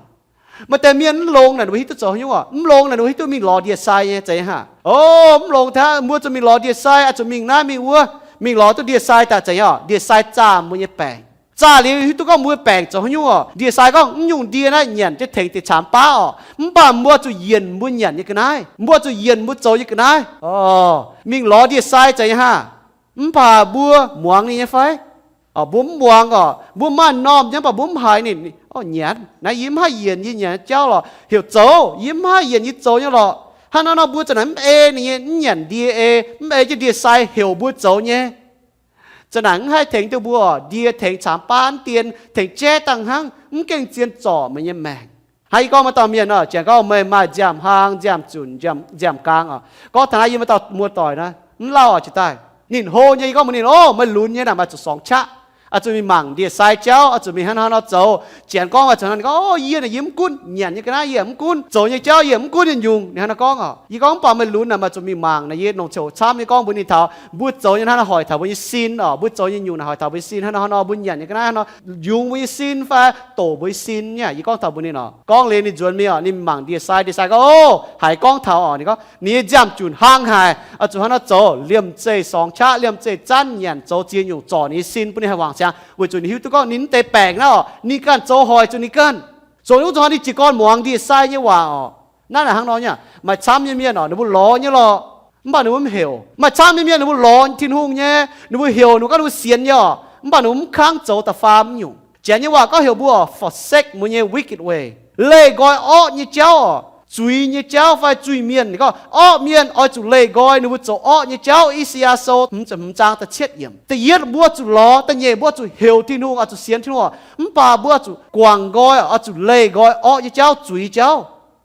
Maaih deix mienh mv longx naaic, ninh mbuo hiuv duqv zoux haaix nyungc oc? Mv longx naaic, ninh mbuo hiuv duqv mingh lorz ndie-sai nyei, zeiz nyei hnangv. O, mv longx taux mbuo zuqc mingh lorz ndie-sai, oix zuqc mingh naaiv mingh wuov, mingh lorz duqv ndie-sai daaih, zeiz nyei oc? Ndie-sai zaah mbuo nyei baengc. Zaah liuz hiuv duqv gorngv mbuo baengc zoux haaix nyungc oc? Ndie-sai gorngv, Mv nyungc ndie naaiv nyanc jienv tengx deix caamx baav oc. Mv baac mbuo zuqc yienc mbuo nyanc nyei ga'naaiv. Mbuo zuqc yienc mbuo zoux nyei ga'naaiv. O, mingh lorz ndie-sai, zeiz nyei hnangv. Mv baac mbuo muangx ninh nyei fai? Mbuo mv muangx oc. Mbuo maaih m'normh nyei, mv baac mbuo mv haiz ninh. O, nyanc naaiv, yie mv haih yienc, yie nyanc jauv lorqc. Heuc zoux, yie mv haih yienc, yie zoux nyei lorqc. Hnangv naaiv nor, mbuo za'naaic mv ei ninh nyei, mv nyanc ndie ei, mv ei jienv ndie-sai heuc mbuo zoux nyei. Za'naaic mv haih tengx duqv mbuo oc. Ndie tengx caamx baav, mv dien tengx jaiv dangh hnangv, mv gaengh zien zorc meih nyei maengc. Hnangv yie gorngv maaih dauh mienh oc, janx gorngv meih maaih nziaamv-hlang, nziaamv-zunc, nziaamv-gaang oc. Gorngv taux naaiv yie maaih dauh muoz-doic naaiv, mv lauh oc, jiex daaih. Ninh hlo nyei, yie gorngv mbuox ninh, O, meih lunx nyei naaic, maaih zuqc sorngx qaqv. Oix zuqc mingh mangc ndie-sai jauv, oix zuqc mingh hnangv haaix nor zoux. Janx gorngv oix zuqc hnangv, ninh gorngv, Ov, yie naaic yie mv gunv nyanc nyei ga'naaiv, yie mv gunv zoux nyei jauv, yie mv gunv nyungc-nyungc. Ninh hnangv nor gorngv oc. Yie gorngv, Mv baac meih lunx naaic, meih zuqc mingh mangc naaic, yie longc coc camv nyei gorngv mbuox ninh taux mbuo zoux nyei hnangv naaic hoic taux mbuo nyei sin oc. Mbuo zoux nyei nyungc naaic hoic taux mbuo nyei sin, hnangv nor hnangv nor mbuo nyanc nyei ga'naaiv hnangv nor yungz mbuo nyei sin fai doqc mbuo nyei sin nyei. Yie gorngv taux mbuox ninh oc. Gorngv liuz ninh nzuonx mingh oc, ninh mangc ndie-sai. Ndie-sai gorngv, Ov, haiz gorngv taux oc. Ninh gorngv ninh nyei nziaamv-junc hnangv haic, oix zuqc hnangv nor zoux, liemh zeih sorngx qaqv, liemh zeih zanv nyanc, zoux ziex nyungc zorc ninh nyei sin bun ninh haih wangc ziangx, weic zuqc ninh hiuv duqv gorngv ninh mv deix baengc naaiv oc, ninh ganh zoux hoic zuqc ninh ganh. Zoux wuov zuqc ninh jiez gorn muangx ndie-sai nyei waac oc. Naaiv naaic hnangv nor nyei. Maaih camv nyei mienh oc, ninh mbuo lorz nyei lorqc, mv baac ninh mbuo mv heuc. Maaih camv nyei mienh ninh mbuo lorz Tin-Hungh nyei, ninh mbuo heuc, ninh mbuo gorngv ninh mbuo sienx nyei oc, mv baac ninh mbuo mv kangv zoux da'faam nyungc. Janx nyei waac gorngv heuc mbuo forsake mbuo nyei wicked way, leih nqoi orqv nyei jauv oc. Zuiz nyei jauv fai zuiz-mienh, ninh gorngv orqv mienh oix zuqc leih nqoi ninh mbuo zoux orqv nyei jauv. I^saa^yaa Sou hmz ziepc hmz zaang da'cietv yiemc. Da'yietv mbuo zuqc lorz, da'nyeic mbuo zuqc heuc Tin-Hungh, oix zuqc sienx Tin-Hungh, mv baac mbuo zuqc guangc nqoi, oix zuqc leih nqoi orqv nyei jauv, zuiz jauv.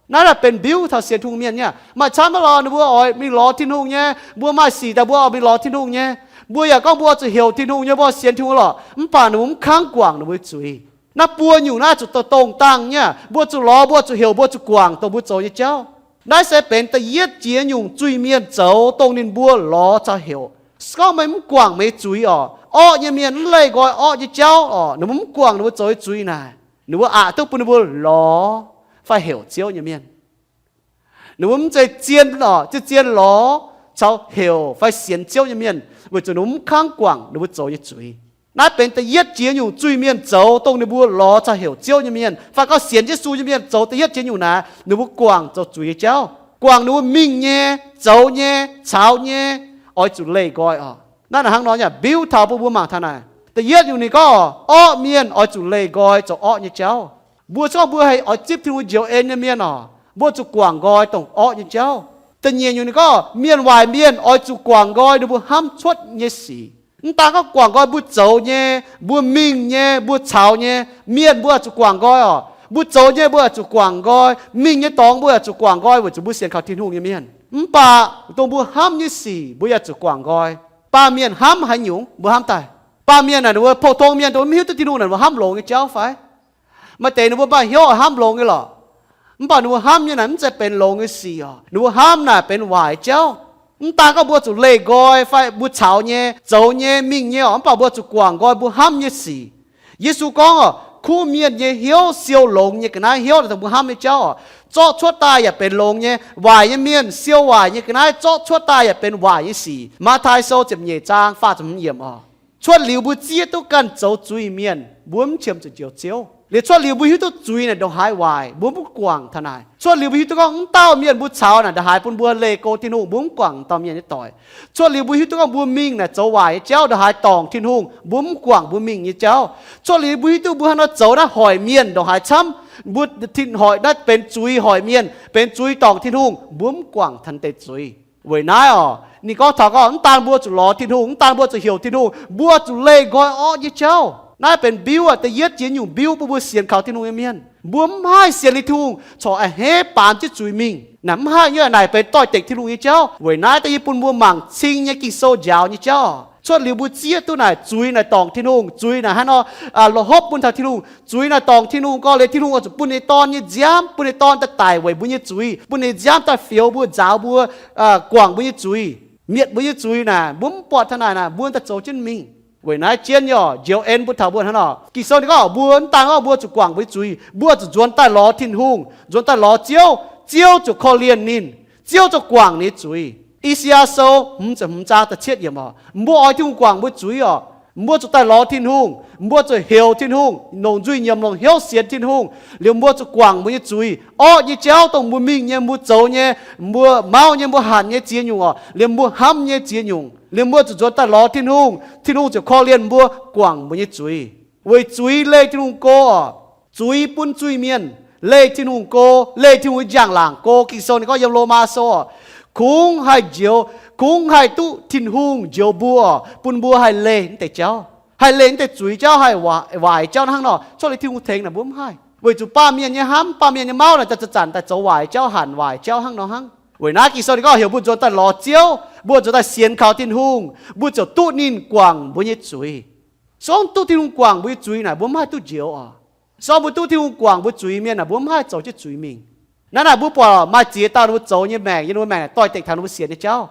Naaiv naaic benx mbiuv taux sienx Tin-Hungh mienh nyei. Maaih camv aqv lorqc, ninh mbuo oix mingh lorz Tin-Hungh nyei, mbuo maaih sic daaih mbuo oix mingh lorz Tin-Hungh nyei. Mbuo yaac gorngv mbuo zuqc heuc Tin-Hungh nyei, mbuo sienx Tin-Hungh lorqc, mv baac ninh mbuo mv kangv guangc ninh mbuo zuiz. Naaiv buo nyungc naaiv zuqc dongh dongh dangh nyei. Mbuo zuqc lorz, mbuo zuqc heuc, mbuo zuqc guangc dongh mbuo zoux nyei jauv. Naaiv se benx da'yietv jiex nyungc zuiz-mienh zoux dongh ninh mbuo lorz caux heuc. Se gorngv meih mv guangc meih zuiz oc, orqv nyei mienh mv leih nqoi orqv nyei jauv oc, ninh mbuo mv guangc ninh mbuo zoux nyei zuiz naaic, ninh mbuo aqc duqv bun ninh mbuo lorz fai heuc Ziouv nyei mienh. Ninh mbuo mv zeiz zien oc, zien-zien lorz caux heuc fai sienx Ziouv nyei mienh, weic zuqc ninh mbuo mv kangv guangc ninh mbuo zoux nyei zuiz. Naaiv benx da'yietv jiex nyungc zuiz-mienh zoux dongh ninh mbuo lorz caux heuc Ziouv nyei mienh fai gorngv sienx Yesu nyei mienh zoux da'yietv jiex nyungc naaic, ninh mbuo guangc zoux zuiz nyei jauv, guangc ninh mbuo mingh nyei, zoux nyei, caux nyei, oix zuqc leih nqoi oc. Naaiv naaic hnangv nor nyei, mbiuv taux bun mbuo mangc taux naaic. Da'yietv nyungc ninh gorngv orqv mienh oix zuqc leih nqoi zoux orqv nyei jauv. Mbuo se gorngv mbuo haih oix zipv Tin-Hungh njoux en nyei mienh oc, mbuo zuqc guangc nqoi dongh orqv nyei jauv. Da'nyeic nyungc ninh gorngv mienh waaic mienh oix zuqc guangc nqoi ninh mbuo hnamv cuotv nyei sic. Mv daan gorngv guangc nqoi mbuo zoux nyei, mbuo mingh nyei, mbuo caux nyei mienh mbuo oix zuqc guangc nqoi oc. Mbuo zoux nyei mbuo oix zuqc guangc nqoi, mingh nyei dorngx mbuo oix zuqc guangc nqoi weic zuqc mbuo sienx kaux Tin-Hungh nyei mienh. Mv baac dongh mbuo hnamv nyei sic mbuo yaac zuqc guangc nqoi. Baamh mienh hnamv haaix nyungc mbuo hnamv daaih. Baamh mienh naaic ninh mbuo pou-tong mienh dongh mv hiuv duqv Tin-Hungh naaic ninh mbuo hnamv longx nyei jauv fai? Maaih deix ninh mbuo maaih hnyouv hnamv longx nyei lorqc, mv baac ninh mbuo hnamv nyei naaic mv zeiz benx longx nyei sic oc. Ninh mbuo hnamv naaic benx waaic jauv. Mv daan gorngv mbuo zuqc leih nqoi fai mbuo caux nyei, zoux nyei, mingh nyei oc, mv baac mbuo zuqc guangc nqoi mbuo hnamv nyei sic. Yesu gorngv oc, kuv mienh nyei hnyouv siou longx nyei ga'naaiv hnyouv naaic dongh mbuo hnamv nyei jauv oc, zorqv cuotv daaih yaac benx longx nyei. Waaic nyei mienh siou waaic nyei ga'naaiv zorqv cuotv daaih yaac benx waaic nyei sic. Matv^taai Sou ziepc nyeic zaang faah ziepc hmz yiemc oc. Cuotv liuz mbuo zieqv duqv ganh zoux zuiz mienh, mbuo mv qiemx zuqc njoux Ziouv. Liuz cuotv liuz mbuo hiuv duqv zuiz naaic ndongc haaix waaic, mbuo mv guangc taux naaic. Cuotv liuz mbuo hiuv duqv gorngv mv dauh mienh mbuo caux naaic ndongc haaix bun mbuo leih go Tin-Hungh, mbuo mv guangc dauh mienh nyei doic. Cuotv liuz mbuo hiuv duqv gorngv mbuo mingh naaic zoux waaic nyei jauv ndongc haaix dorngc Tin-Hungh, mbuo mv guangc mbuo mingh nyei jauv. Cuotv liuz mbuo hiuv duqv mbuo hnangv nor zoux naaiv hoic mienh ndongc haaix camv, mbuo tin hoic naaiv benx zuiz hoic mienh, benx zuiz dorngc Tin-Hungh, mbuo mv guangc taux deix zuiz. Weic naaiv oc, ninh gorngv taux gorngv mv daan mbuo zuqc lorz Tin-Hungh, mv daan mbuo zuqc heuc Tin-Hungh, mbuo zuqc leih nqoi orqv nyei jauv. Naaiv benx mbiuv aqv, da'yietv jiex nyungc mbiuv bun mbuo sienx kaux Tin-Hungh nyei mienh. Mbuo mv haih sienx liuz Tin-Hungh corc a'hneiv baamz jienv zuiz mingh. Naaic mv haih nyei, naaic benx doix-dekc Tin-Hungh nyei jauv. Weic naaiv da'yietv bun mbuo mangc cing nyei Ging-Sou njaaux nyei jauv. Cuotv liuz mbuo zieqv duqv naaic zuiz naaic dorngc Tin-Hungh, zuiz naaic hnangv nor, aa, la'hopv bun taux Tin-Hungh, zuiz naaic dorngc Tin-Hungh gorngv liuz Tin-Hungh oix zuqc bun ninh dorn nyei nziaamv, bun ninh dorn daaih daic weic mbuo nyei zuiz, bun ninh nziaamv daaih fioux mbuo, nzaaux mbuo, aa, guangc mbuo nyei zuiz, mietc mbuo nyei zuiz naaic, mbuo mv buatc taux naaic naaic, mbuo daaih zoux jienv mingh. Weic naaiv jienv nyei oc, njoux en bun taux mbuo hnangv nor. Ging-Sou ninh gorngv mbuo mv daan gorngv mbuo zuqc guangc mbuo nyei zuiz, mbuo zuqc nzuonx daaih lorz Tin-Hungh, nzuonx daaih lorz Ziouv, Ziouv ziouc korv-lienh ninh, Ziouv ziouc guangc ninh nyei zuiz. I^saa^yaa Sou hmz ziepc hmz zaang da'cietv yiemc oc, mbuo oix Tin-Hungh guangc mbuo zuiz oc, mbuo zuqc daaih lorz Tin-Hungh, mbuo zuqc heuc Tin-Hungh, longc nzuih nyiemc, longc hnyouv sienx Tin-Hungh, liuz mbuo zuqc guangc mbuo nyei zuiz, orqv nyei jauv dongh mbuo mingh nyei, mbuo zoux nyei, mbuo mauv nyei, mbuo hanc nyei ziex nyungc oc, liuz mbuo hnamv nyei ziex nyungc, liuz mbuo zuqc nzuonx daaih lorz Tin-Hungh, Tin-Hungh ziouc korv-lienh mbuo, guangc mbuo nyei zuiz. Weic zuiz leih Tin-Hungh go oc. Zuiz bun zuiz-mienh leih Tin-Hungh go, leih Tin-Hungh nyei njang-laangc go. Ging-Sou ninh gorngv yiem Lomaa Sou oc, kungx haih njoux, kungx haih duqv Tin-Hungh njoux mbuo oc, bun mbuo haih leih naaiv deix jauv, haih leih naaiv deix zuiz jauv, haih waaic jauv hnangv nor. Cuotv liuz Tin-Hungh tengx naaic mbuo mv haih, weic zuqc baamh mienh nyei hnamv, baamh mienh nyei mauv naaic daaih zanc-zanc daaih zoux waaic jauv, hanc waaic jauv hnangv nor hnangv. Weic naaiv Ging-Sou ninh gorngv heuc mbuo nzuonx daaih lorz Ziouv, mbuo nzuonx daaih sienx kaux Tin-Hungh, mbuo ziouc duqv ninh guangc mbuo nyei zuiz. Se gorngv duqv Tin-Hungh guangc mbuo nyei zuiz naaic, mbuo mv haih duqv njoux oc. Se gorngv mbuo duqv Tin-Hungh guangc mbuo zuiz mienh naaic, mbuo mv haih zoux jienv zuiz mingh. Naaiv naaic mbuo buatc maaih ziex dauh ninh mbuo zoux nyei maengc, yiem ninh mbuo maengc naaic doix-dekc taux ninh mbuo sienx nyei jauv.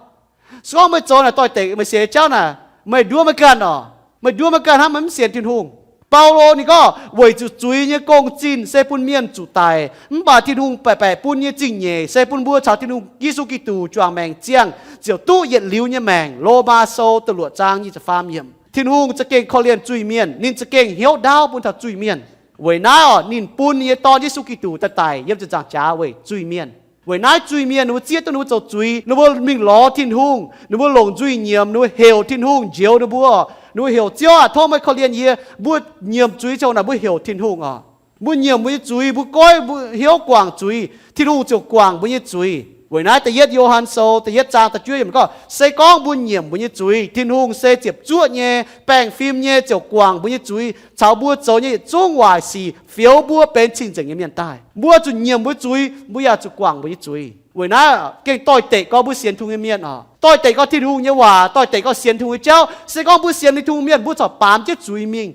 Se gorngv meih zoux naaic doix-dekc meih sienx nyei jauv naaic, meih nduov meih ganh oc. Meih nduov meih ganh hnangv, meih mv sienx Tin-Hungh. Baulo ninh gorngv, weic zuqc zuiz nyei gong-zinh se bun mienh zuqc daic, mv baac Tin-Hungh baeqc baeqc bun nyei zingh nyeic se bun mbuo caux Tin-Hungh, Yesu Giduc, juangc maengc ziangh ziouc duqv yietc liuz nyei maengc. Lomaa Sou da'luoqc zaang nyic ziepc faam yiemc. Tin-Hungh za'gengh korv-lienh zuiz-mienh. Ninh za'gengh hnyouv ndaauv bun taux zuiz-mienh. Weic naaiv oc, ninh bun ninh nyei Dorn, Yesu Giduc, daaih daic yiem ziepc nzaangc jaax weic zuiz-mienh. Weic naaiv zuiz-mienh ninh mbuo zieqv duqv ninh mbuo zoux zuiz, ninh mbuo mingh lorz Tin-Hungh, ninh mbuo longc nzuih nyiemc, ninh mbuo heuc Tin-Hungh njoux ninh mbuo. Ninh mbuo heuc, Ziouv aah, tov meih korv-lienh yie. Mbuo nyiemc zuiz ziangh naaic, mbuo heuc Tin-Hungh oc. Mbuo nyiemc mbuo nyei zuiz, mbuo goiv, mbuo hnyouv guangc zuiz, Tin-Hungh ziouc guangc mbuo nyei zuiz. Weic naaiv da'yietv Yo^han Sou da'yietv zaang da'juov yiemc gorngv, se gorngv mbuo nyiemc mbuo nyei zuiz, Tin-Hungh se ziepc zuoqv nyei, baengh fim nyei, ziouc guangc mbuo nyei zuiz caux mbuo zoux nyei yietc zungv waaic sic, fioux mbuo benx cing-nzengc nyei mienh daaih. Mbuo zuqc nyiemc mbuo zuiz, mbuo yaac zuqc guangc mbuo nyei zuiz. Weic naaiv gengh doix-dekc gorngv mbuo sienx Tin-Hungh nyei mienh oc, doix-dekc gorngv Tin-Hungh nyei waac, doix-dekc gorngv sienx Tin-Hungh nyei jauv, se gorngv mbuo sienx Tin-Hungh mienh, mbuo corc baamz jienv zuiz mingh.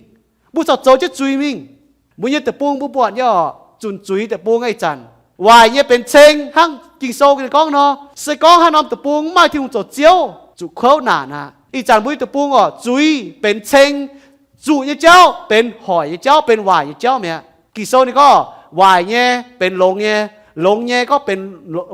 Mbuo corc zoux jienv zuiz mingh. Mbuo nyei deic-bung mbuo buatc nyei oc, zunc zuiz deic-bung ih zanc waaic nyei benx ceng hnangv Ging-Sou gorngv nor. Se gorngv haaix norm deic-bung mv maaih Tin-Hungh zoux Ziouv, zuqc kouv naanc aqv. Ih zanc mbuo nyei deic-bung oc, zuiz benx ceng, zuqc nyei jauv benx hoic nyei jauv, benx waaic nyei jauv mi'aqv. Ging-Sou ninh gorngv, waaic nyei benx longx nyei, longx nyei gorngv benx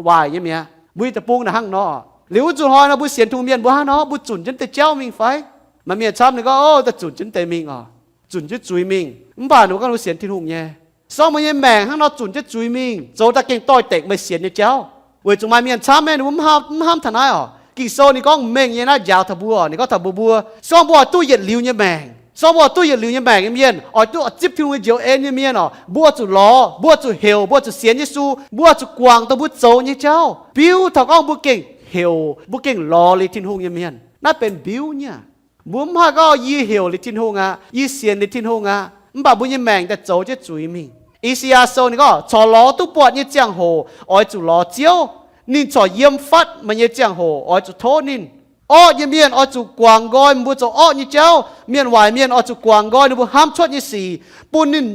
waaic nyei mi'aqv. Mbuo nyei deic-bung naaic hnangv nor. Liuz wuov zuqc hnoi nor mbuo sienx Tin-Hungh mienh mbuo hnangv nor, mbuo zunc jienv deix jauv mingh fai? Maaih mienh camv ninh gorngv, o, daaih zunc jienv deix mingh oc, zunc jienv zuiz mingh. Mv baac ninh mbuo gorngv ninh mbuo sienx Tin-Hungh nyei. Se gorngv mbuo nyei maengc hnangv nor zunc jienv zuiz mingh, zoux daaih gengh doix-dekc meih sienx nyei jauv. Weic zuqc maaih mienh camv maiv, ninh mbuo mv hnamv, mv hnamv taux naaiv oc. Ging-Sou ninh gorngv m'mengh nyei naaiv njaaux taux mbuo, ninh gorngv taux mbuo, mbuo, se gorngv mbuo oix duqv yietc liuz nyei maengc, se gorngv mbuo oix duqv yietc liuz nyei maengc nyei mienh, oix duqv zipv Tin-Hungh nyei njoux en nyei mienh oc, mbuo zuqc lorz, mbuo zuqc heuc, mbuo zuqc sienx Yesu, mbuo zuqc guangc dongh mbuo zoux nyei jauv. Biuv taux gorngv mbuo gengh heuc, mbuo gengh lorz liuz Tin-Hungh nyei mienh, naaiv benx mbiuv nyei aqv. Mbuo mv haih gorngv, yie heuc liuz Tin-Hungh aqv, yie sienx liuz Tin-Hungh aqv, mv baac mbuo nyei maengc daaih zoux jienv zuiz mingh. I^saa^yaa Sou ninh gorngv, corc lorz duqv buatc nyei ziangh hoc oix zuqc lorz Ziouv. Ninh corc yiem fatv meih nyei ziangh hoc oix zuqc tov ninh. Orqv nyei mienh oix zuqc guangc nqoi mbuo zoux orqv nyei jauv. Mienh waaic mienh oix zuqc guangc nqoi ninh mbuo hnamv cuotv nyei sic, bun ninh,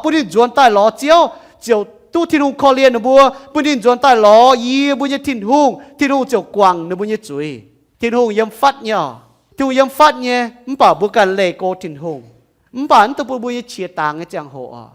bun ninh nzuonx daaih lorz Ziouv, ziouc duqv Tin-Hungh korv-lienh ninh mbuo, bun ninh nzuonx daaih lorz yie mbuo nyei Tin-Hungh, Tin-Hungh ziouc guangc ninh mbuo nyei zuiz. Tin-Hungh yiem fatv nyei oc. Tin-Hungh yiem fatv nyei, mv baac mbuo ganh leih go Tin-Hungh. Mv baac mv dungx bun mbuo nyei qiex dangx nyei ziangh hoc oc.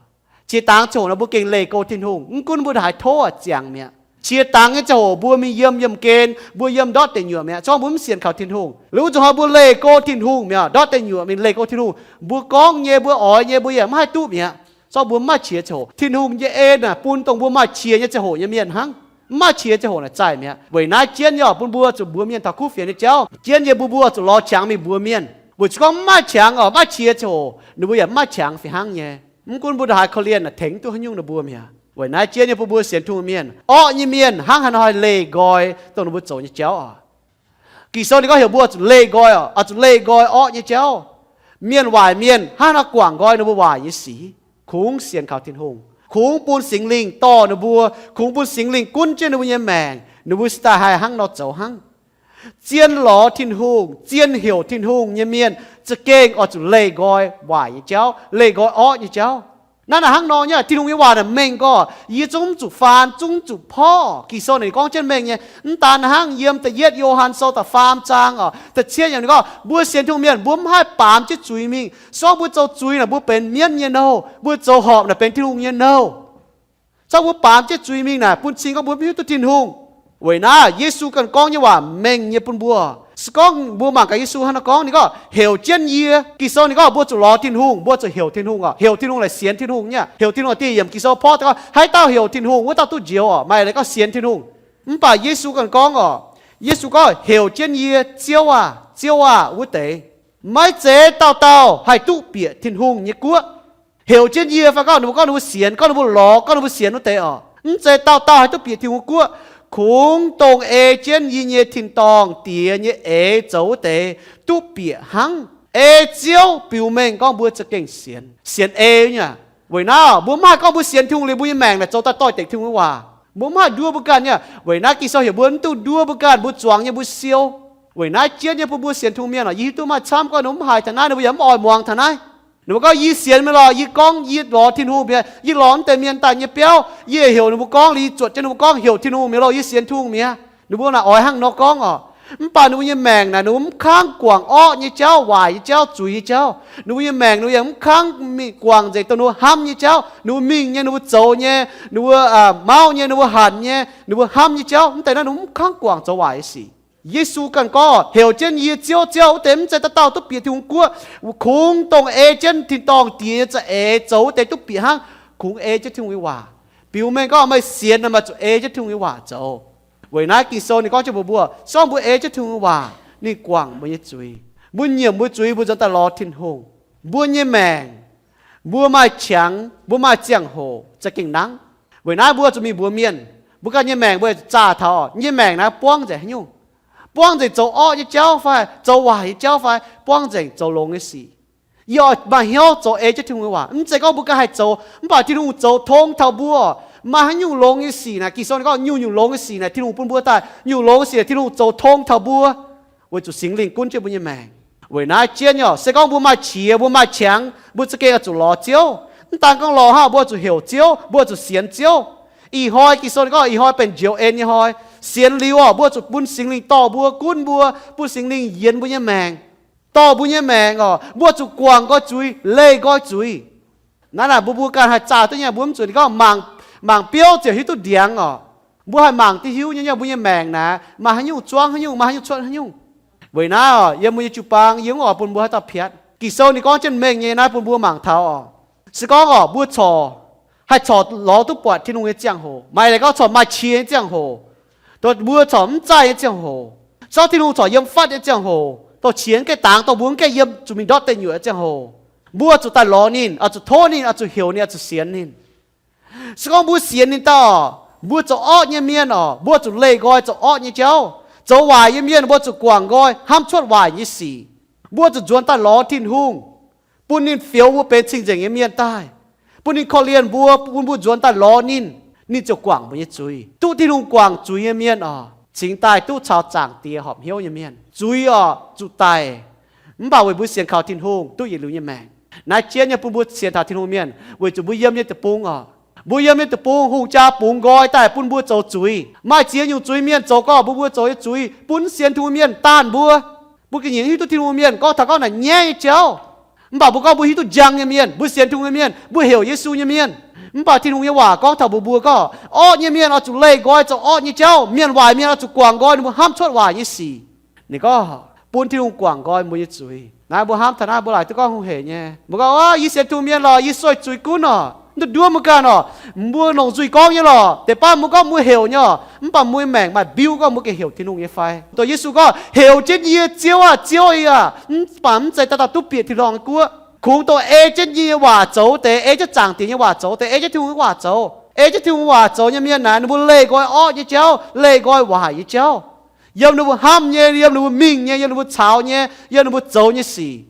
Qiex dangx ziangh hoc nor mbuo gengh leih go Tin-Hungh, mv gunv mbuo haaix tov ziangx mi'aqv. Qiex dangx nyei ziangh hoc mbuo mingh yiem yiemh gen, mbuo yiem ndortv deic nyuoqc mi'aqv, se gorngv mbuo mv sienx kaux Tin-Hungh. Liuz wuov zuqc hnoi mbuo leih go Tin-Hungh mi'aqv, ndortv deic nyuoqc mingh leih go Tin-Hungh, mbuo gorngv nyei, mbuo oix nyei, mbuo yaac mv haih duqv mi'aqv. Se gorngv mbuo mv maaih qiex ziangh hoc, Tin-Hungh nyei en naaic bun dongh mbuo maaih qiex nyei ziangh hoc nyei mienh hnangv. Mv maaih qiex ziangh hoc naaic zaih mi'aqv. Weic naaiv jienv nyei oc, bun mbuo zuqc mbuox mienh taux kuv fienx nyei jauv. Jienv nyei bun mbuo zuqc lorz qangx mingh mbuox mienh. Weic zuqc gorngv mv maaih qangx oc, maiv qiex ziangh hoc, ninh mbuo yaac mv maaih qangx fih hnangv nyei. Mv gunv mbuo ndongc haaix korv-lienh naaic tengx duqv haaix nyungc ninh mbuo mi'aqv. Weic naaiv jienv nyei bun mbuo sienx Tin-Hungh mienh, orqv nyei mienh hnangv haaix nor haih leih nqoi dongh ninh mbuo zoux nyei jauv oc. Ging-Sou ninh gorngv heuc mbuo zuqc leih nqoi oc, oix zuqc leih nqoi orqv nyei jauv. Mienh waaic mienh hnangv haaix nor guangc nqoi ninh mbuo waaic nyei sic? Kungx sienx kaux Tin-Hungh, kungx bun Singx Lingh dorh ninh mbuo, kungx bun Singx Lingh gunv jienv ninh mbuo nyei maengc, ninh mbuo se daaih haih hnangv nor zoux hnangv. Zien lorz Tin-Hungh, zien heuc Tin-Hungh nyei mienh za'gengh oix zuqc leih nqoi waaic nyei jauv, leih nqoi orqv nyei jauv. Naaiv naaic hnangv nor nyei, Tin-Hungh nyei waac naaic mengh gorx, yie zungv mv zuqc faan, zungv mv zuqc porv. Ging-Sou ninh gorngv jienv mengh nyei. Mv daan hnangv, yiem da'yietv Yo^han Sou da'faam zaang oc, da'cietv yiemc ninh gorngv, mbuo sienx Tin-Hungh mienh mbuo mv haih baamz jienv zuiz mingh. Se gorngv mbuo zoux zuiz naaic mbuo benx mienv nyei nouh, mbuo zoux horpc naaic benx Tin-Hungh nyei nouh. Se gorngv mbuo baamz jienv zuiz mingh naaic bun cing gorngv mbuo mv hiuv duqv Tin-Hungh. Weic naaiv Yesu ganh gorngv nyei waac mengh nyei bun mbuo. Se gorngv mbuo mangc gaax Yesu hnangv nor gorngv, ninh gorngv, heuc jienv yie. Ging-Sou ninh gorngv mbuo zuqc lorz Tin-Hungh, mbuo zuqc heuc Tin-Hungh oc. Heuc Tin-Hungh naaic sienx Tin-Hungh nyei. Heuc Tin-Hungh naaic dieh yiemc Ging-Sou porv gorngv, haaix dauh heuc Tin-Hungh, wuov dauh duqv njoux oc. Maaih leiz gorngv sienx Tin-Hungh. Mv baac Yesu ganh gorngv oc, Yesu gorngv, heuc jienv yie, Ziouv aah! Ziouv aah! wuov deix. Maiv zeiz dauh dauh haih duqv bieqc Tin-Hungh nyei guoqv. Heuc jienv yie fai gorngv ninh mbuo, gorngv ninh mbuo sienx, gorngv ninh mbuo lorz, gorngv ninh mbuo sienx wuov deix oc, mv zeiz dauh dauh haih duqv bieqc Tin-Hungh guoqv. Kungx dongh ei jienv yie nyei tin-dorngh Diex nyei eix zoux wuov deix duqv bieqc hnangv. Ei Ziouv biux mengh gorngv mbuo za'gengh sienx, sienx ei nyei. Weic naaiv mbuo mv haih gorngv mbuo sienx Tin-Hungh liuz mbuo nyei maengc naaic zoux daaih doix-dekc Tin-Hungh nyei waac. Mbuo mv haih nduov mbuo ganh nyei. Weic naaiv Ging-Sou heuc mbuo mv dungx nduov mbuo ganh, mbuo zuangx nyei mbuo siou. Weic naaiv jienv nyei bun mbuo sienx Tin-Hungh mienh oc, yie hiuv duqv maaih camv gorngv ninh mbuo mv haiz taux naaiv, ninh mbuo yaac mv oix muangx taux naaiv. Ninh mbuo gorngv, yie sienx meih lorqc, yie gorngv yie lorz Tin-Hungh mi'aqv, yie lorz mv deix mienh daaih nyei biauv, yie heuc ninh mbuo gorngv liuz zuotc jienv ninh mbuo gorngv heuc Tin-Hungh mi'aqv loh, yie sienx Tin-Hungh mi'aqv. Ninh mbuo naaic oix hnangv nor gorngv oc. Mv baac ninh mbuo nyei maengc naaic ninh mbuo mv kangv guangc orqv nyei jauv, waaic nyei jauv, zuiz nyei jauv. Ninh mbuo nyei maengc ninh mbuo yaac mv kangv mingh guangc nzengc dongh ninh mbuo hnamv nyei jauv. Ninh mbuo mingh nyei, ninh mbuo zoux nyei, ninh mbuo mauv nyei, ninh mbuo hanc nyei, ninh mbuo hnamv nyei jauv, mv deix naaiv ninh mbuo mv kangv guangc zoux waaic nyei sic. Yesu ganh gorngv, heuc jienv yie Ziouv, Ziouv, wuov deix mv zeiz dauh dauh duqv bieqc Tin-Hungh guoqv. Kungx dongh ei jienv tin-dorngh Diex nyei za'eix zoux wuov deix duqv bieqc hnangv, kungx ei jienv Tin-Hungh nyei waac. Biux mengh gorngv meih sienx nor, meih zuqc ei jienv Tin-Hungh nyei waac zoux. Weic naaiv Ging-Sou ninh gorngv jienv mbuox mbuo, se gorngv mbuo ei jienv Tin-Hungh nyei waac, ninh guangc mbuo nyei zuiz. Mbuo nyiemc mbuo zuiz, mbuo nzuonx daaih lorz Tin-Hungh. Mbuo nyei maengc, mbuo maaih qangx, mbuo maaih ziangh hoc za'gengh nangv. Weic naaiv mbuo zuqc mingh mbuox mienh, mbuo ganh nyei maengc mbuo zaah taux, nyei maengc naaiv buangv nzengc haaix nyungc? Buangv nzengc zoux orqv nyei jauv fai zoux waaic nyei jauv fai buangv nzengc zoux longx nyei sic? Yie oix maaih hnyouv zoux ei jienv Tin-Hungh nyei waac. Mv zeiz gorngv mbuo ganh haih zoux, mv baac Tin-Hungh zoux tong taux mbuo. Maaih haaix nyungc longx nyei sic naaic, Ging-Sou ninh gorngv nyungc-nyungc longx nyei sic naaic Tin-Hungh bun mbuo daaih, nyungc longx nyei sic naaic Tin-Hungh zoux tong taux mbuo, weic zuqc Singx Lingh gunv jienv mbuo nyei maengc. Weic naaiv jienv nyei oc, se gorngv mbuo maaih qiex, mbuo maaih qangx, mbuo za'gengh oix zuqc lorz Ziouv. Mv daan gorngv lorz hnangv, mbuo oix zuqc heuc Ziouv, mbuo oix zuqc sienx Ziouv. Ih hnoi Ging-Sou ninh gorngv ih hnoi benx njoux en nyei hnoi. Sienx liuz oc, mbuo zuqc bun Singx Lingh dorh mbuo, gunv mbuo, bun Singx Lingh yienx mbuo nyei maengc, dorh mbuo nyei maengc oc. Mbuo zuqc guangc nqoi zuiz, leih nqoi zuiz. Naaiv naaic mbuo mbuo ganh haih zaah duqv nyei, mbuo mv zuqc gorngv mangc, mangc biouv ziouc hiuv duqv ndiangx oc. Mbuo haih mangc duqv hiuv nyei, mbuo nyei maengc naaic maaih haaix nyungc zuangv haaix nyungc, maaih haaix nyungc cuotv haaix nyungc. Weic naaiv oc, yiem mbuo nyei jiu-baang yie mv oix bun mbuo haaix dauh piatv. Ging-Sou ninh gorngv jienv mengh nyei naaiv bun mbuo mangc taux oc. Se gorngv oc, mbuo corc haih corc lorz duqv buatc Tin-Hungh nyei ziangh hoc, maaih leiz gorngv corc maaih qiex nyei ziangh hoc, dongh mbuo corc mv zaih nyei ziangh hoc, se gorngv Tin-Hungh corc yiem fatv nyei ziangh hoc, dongh qiex mv gaengh dangx, dongh mbuo mv gaengh yiem zuqc mingh ndortv deic nyuoqc nyei ziangh hoc, mbuo zuqc daaih lorz ninh, oix zuqc tov ninh, oix zuqc heuc ninh, oix zuqc sienx ninh. Se gorngv mbuo sienx ninh daaih oc, mbuo zoux orqv nyei mienh oc, mbuo zuqc leih nqoi zoux orqv nyei jauv. Zoux waaic nyei mienh mbuo zuqc guangc nqoi hnamv cuotv waaic nyei sic. Mbuo zuqc nzuonx daaih lorz Tin-Hungh, bun ninh fioux mbuo benx cing-nzengc nyei mienh daaih, bun ninh korv-lienh mbuo, bun mbuo nzuonx daaih lorz ninh, ninh ziouc guangc mbuo nyei zuiz. Duqv Tin-Hungh guangc zuiz nyei mienh oc, cingx daaih duqv caux Zaangc Diex horpc hnyouv nyei mienh. Zuiz oc, zuqc daic, mv baac weic mbuo sienx kaux Tin-Hungh duqv yietc liuz nyei maengc. Naaiv jienv nyei bun mbuo sienx taux Tin-Hungh mienh, weic zuqc mbuo yiem nyei deic-bung oc, mbuo yiem nyei deic-bung hungh jaa bungx nqoi daaih bun mbuo zoux zuiz. Maaih ziex nyungc zuiz mienh zoux gorngv bun mbuo zoux nyei zuiz, bun sienx Tin-Hungh mienh daanh mbuo. Mbuo ga'nyiec hiuv duqv Tin-Hungh mienh gorngv taux gorngv naaic nyaiv nyei jauv, mv baac mbuo gorngv mbuo hiuv duqv njang nyei mienh, mbuo sienx Tin-Hungh nyei mienh, mbuo heuc Yesu nyei mienh. Mv baac Tin-Hungh nyei waac gorngv taux mbuox mbuo gorngv, orqv nyei mienh oix zuqc leih nqoi zoux orqv nyei jauv, mienh waaic mienh oix zuqc guangc nqoi ninh mbuo hnamv cuotv waaic nyei sic. Ninh gorngv bun Tin-Hungh guangc nqoi mbuo nyei zuiz. Naaiv mbuo hnamv taux naaiv mbuo laaic duqv gorngv hungh heic nyei. Mbuo gorngv, Ov, yie sienx Tin-Hungh mienh lorqc, yie sueih zuiz gunv oc. Mv dungx nduov mbuo ganh oc. Mbuo longc nzuih gorngv nyei lorqc, deix baav mbuo gorngv mbuo heuc nyei oc, mv baac mbuo nyei maengc maaih mbiuv gorngv mbuo gengh heuc Tin-Hungh nyei fai? Dongh Yesu gorngv, heuc jienv yie, Ziouv aah! Ziouv aah! Mv baac mv zeiz dauh dauh duqv bieqc tin-dorngh nyei guoqv. Kungx dongh ei jienv yie nyei waac zoux deix, ei jienv Zaangc Diex nyei waac zoux deix, ei jienv Tin-Hungh nyei waac zoux, ei jienv Tin-Hungh waac zoux nyei mienh naaic, ninh mbuo leih nqoi orqv nyei jauv, leih nqoi waaic nyei jauv. Yiem ninh mbuo hnamv nyei, yiem ninh mbuo mingh nyei, yiem ninh mbuo caux nyei, yiem ninh mbuo zoux nyei sic.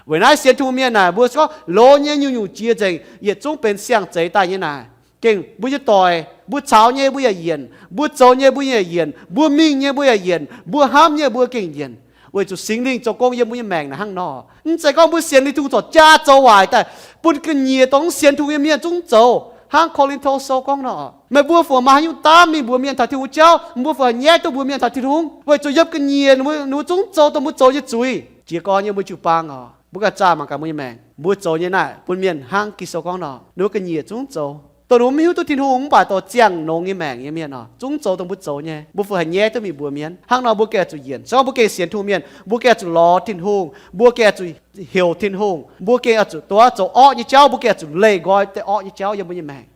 Weic naaiv sienx Tin-Hungh mienh naaic, mbuo se gorngv loz nyei nyungc-nyungc jiex nzengc, yietc zungv benx siang-zeix daaih nyei naaic. Gengh mbuo nyei doic, mbuo caux nyei mbuo yaac yienc, mbuo zoux nyei mbuo yaac yienc, mbuo mingh nyei mbuo yaac yienc, mbuo hnamv nyei mbuo gengh yienc. Weic zuqc Singx Lingh zoux gong yiem mbuo nyei maengc naaic hnangv nor. Mv zeiz gorngv mbuo sienx Tin-Hungh corc jaa zoux waaic daaih, bun ga'nyiec dongh mv sienx Tin-Hungh nyei mienh zungv zoux. Hnangv Ko^lin^to Sou gorngv nor, meih mbuo fu maaih haaix nyungc daav mingh mbuox mienh taux Tin-Hungh jauv? Mbuo fu haih nyaiv duqv mbuox mienh taux Tin-Hungh? Weic zuqc yiem ga'nyiec ninh mbuo zungv zoux dongh mbuo zoux nyei zuiz. Jiez gorn yiem mbuo jiu-baang oc, mbuo ganh zaah mangc gaax mbuo nyei maengc. Mbuo zoux nyei naaic bun mienh hnangv Ging-Sou gorngv nor, ninh mbuo ga'nyiec zungv zoux dongh ninh mbuo mv hiuv duqv Tin-Hungh mv baac dongh ziangh longx nyei maengc nyei mienh oc, zungv zoux dongh mbuo zoux nyei. Mbuo fu haih nyaiv duqv mingh mbuox mienh? Hnangv nor mbuo gengh zuqc yienc. Se gorngv mbuo gengh sienx Tin-Hungh mienh, mbuo gengh zuqc lorz Tin-Hungh, mbuo gengh zuqc heuc Tin-Hungh, mbuo gengh zuqc duqv zoux orqv nyei jauv, mbuo gengh zuqc leih nqoi deix orqv nyei jauv yiem mbuo nyei maengc.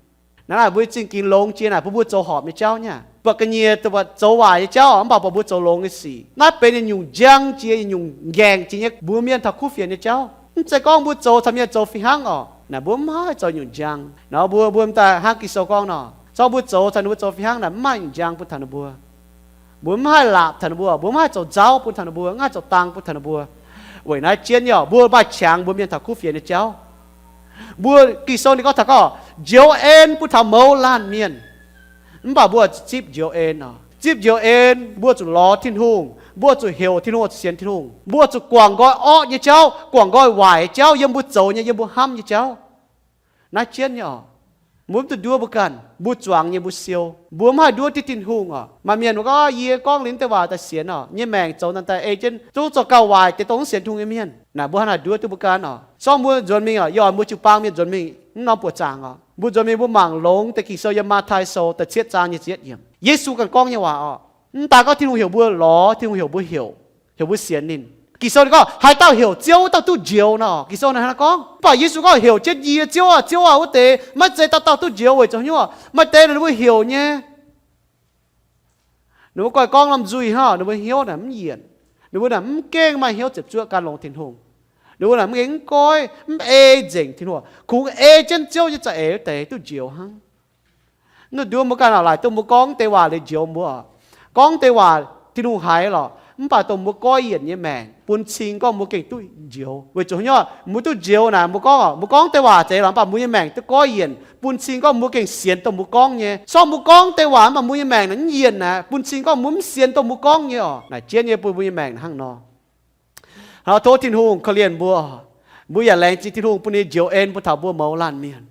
Naaiv naaic mbuo zingh ginx longx jiex naaic bun mbuo zoux horpc nyei jauv nyei. Buatc ga'nyiec buatc zoux waaic nyei jauv mv baac buatc mbuo zoux longx nyei sic. Naaiv benx yietc nyungc njang jiex, yietc nyungc nqaengc jiex nyei mbuox mienh taux kuv fienx nyei jauv. Mv zeiz gorngv mbuo zoux caux mienh zoux fih hnangv oc. Naaic mbuo mv haih zoux nyungc njang. Naaiv mbuo, mbuo daaih hnangv Ging-Sou gorngv nor, se gorngv mbuo zoux caux ninh mbuo zoux fih hnangv naaic mv maaih nyungc njang bun taux ninh mbuo. Mbuo mv haih laapc taux ninh mbuo, mbuo mv haih zoux nzauv bun taux ninh mbuo, mv haih zoux dang bun taux ninh mbuo. Weic naaiv jienv nyei oc, mbuo maaih qangx mbuox mienh taux kuv fienx nyei jauv. Mbuo, Ging-Sou ninh gorngv taux gorngv, njoux en bun taux mouz laanh mienh. Mv baac mbuo zipv njoux en oc. Zipv njoux en mbuo zuqc lorz Tin-Hungh, Mbuo zuqc heuc Tin-Hungh, zuqc sienx Tin-Hungh. Mbuo zuqc guangc nqoi orqv nyei jauv, guangc nqoi waaic nyei jauv, yiem mbuo zoux nyei, yiem mbuo hnamv nyei jauv. Naaiv jienv nyei oc. Mbuo mv duqv nduov mbuo ganh, mbuo zuangx nyei, mbuo siou. Mbuo mv haih nduov diqv Tin-Hungh oc. Maaih mienh mbuo gorngv, yie gorngv liuz mv deix waac daaih sienx oc, nyei maengc zoux naaic daaih ei jienv zungv zoux gauh waaic deix, dongh mv sienx Tin-Hungh nyei mienh. Naaic mbuo hnangv naaic nduov duqv mbuo ganh oc. Sorng mbuo nzuonx mingh oc, yie oix mbuo jiu-baang mienh nzuonx mingh mv norm buoqc zaangc oc. Mbuo nzuonx mingh mbuo mangc longx deix Ging-Sou yiem Matv^tai Sou da'cietv zaang nyic ziepc yietv yiemc. Yesu ganh gorngv nyei waac oc. Mv daaih gorngv Tin-Hungh heuc mbuo lorz, Tin-Hungh heuc mbuo heuc, heuc mbuo sienx ninh. Ging-Sou ninh gorngv, haaix dauh heuc Ziouv, wuov dauh duqv njoux nor. Ging-Sou naaic hnangv naaiv gorngv. Mv baac Yesu gorngv, heuc jienv yie, Ziouv aah, Ziouv aah, wuov deix maiv zeiz dauh dauh duqv njoux. Weic zuqc haaix nyungc? Maaih deix ninh mbuo heuc nyei, ninh mbuo goiv gorngv norm nzuih hnangv, ninh mbuo hnyouv naaic mv yienc. Ninh mbuo naaic mv gengh maaih hnyouv ziepc zuoqv gan longx Tin-Hungh. Ninh mbuo naaic mv gengh mv goiv, mv ei nzengc Tin-Hungh, kungx ei jienv Ziouv nyei za'eix wuov deix duqv njoux hnangv. Mv duqv nduov mbuo ganh oc, laaic duqv mbuo gorngv deix waac liuz njoux mbuo. Gorngv deix waac Tin-Hungh haiz lorqc, mv baac dongh mbuo goiv yienc nyei maengc bun cing gorngv mbuo gengh duqv njoux. Weic zuqc haaix nyungc mbuo duqv njoux naaic, mbuo gorngv, mbuo gorngv deix waac zeiz lorqc, mv baac mbuo nyei maengc duqv goiv yienc bun cing gorngv mbuo gengh sienx dongh mbuo gorngv nyei. Sorng mbuo gorngv deix waac mv baac mbuo nyei maengc naaic mv yienc naaic, bun cing gorngv mbuo mv sienx dongh mbuo gorngv nyei oc. Naaic jienv nyei bun mbuo nyei maengc hnangv nor. Hnangv tov Tin-Hungh korv-lienh mbuo. Mbuo yaac laengz zingh Tin-Hungh bun ninh njoux en bun taux mbuo mouz laanh mienh.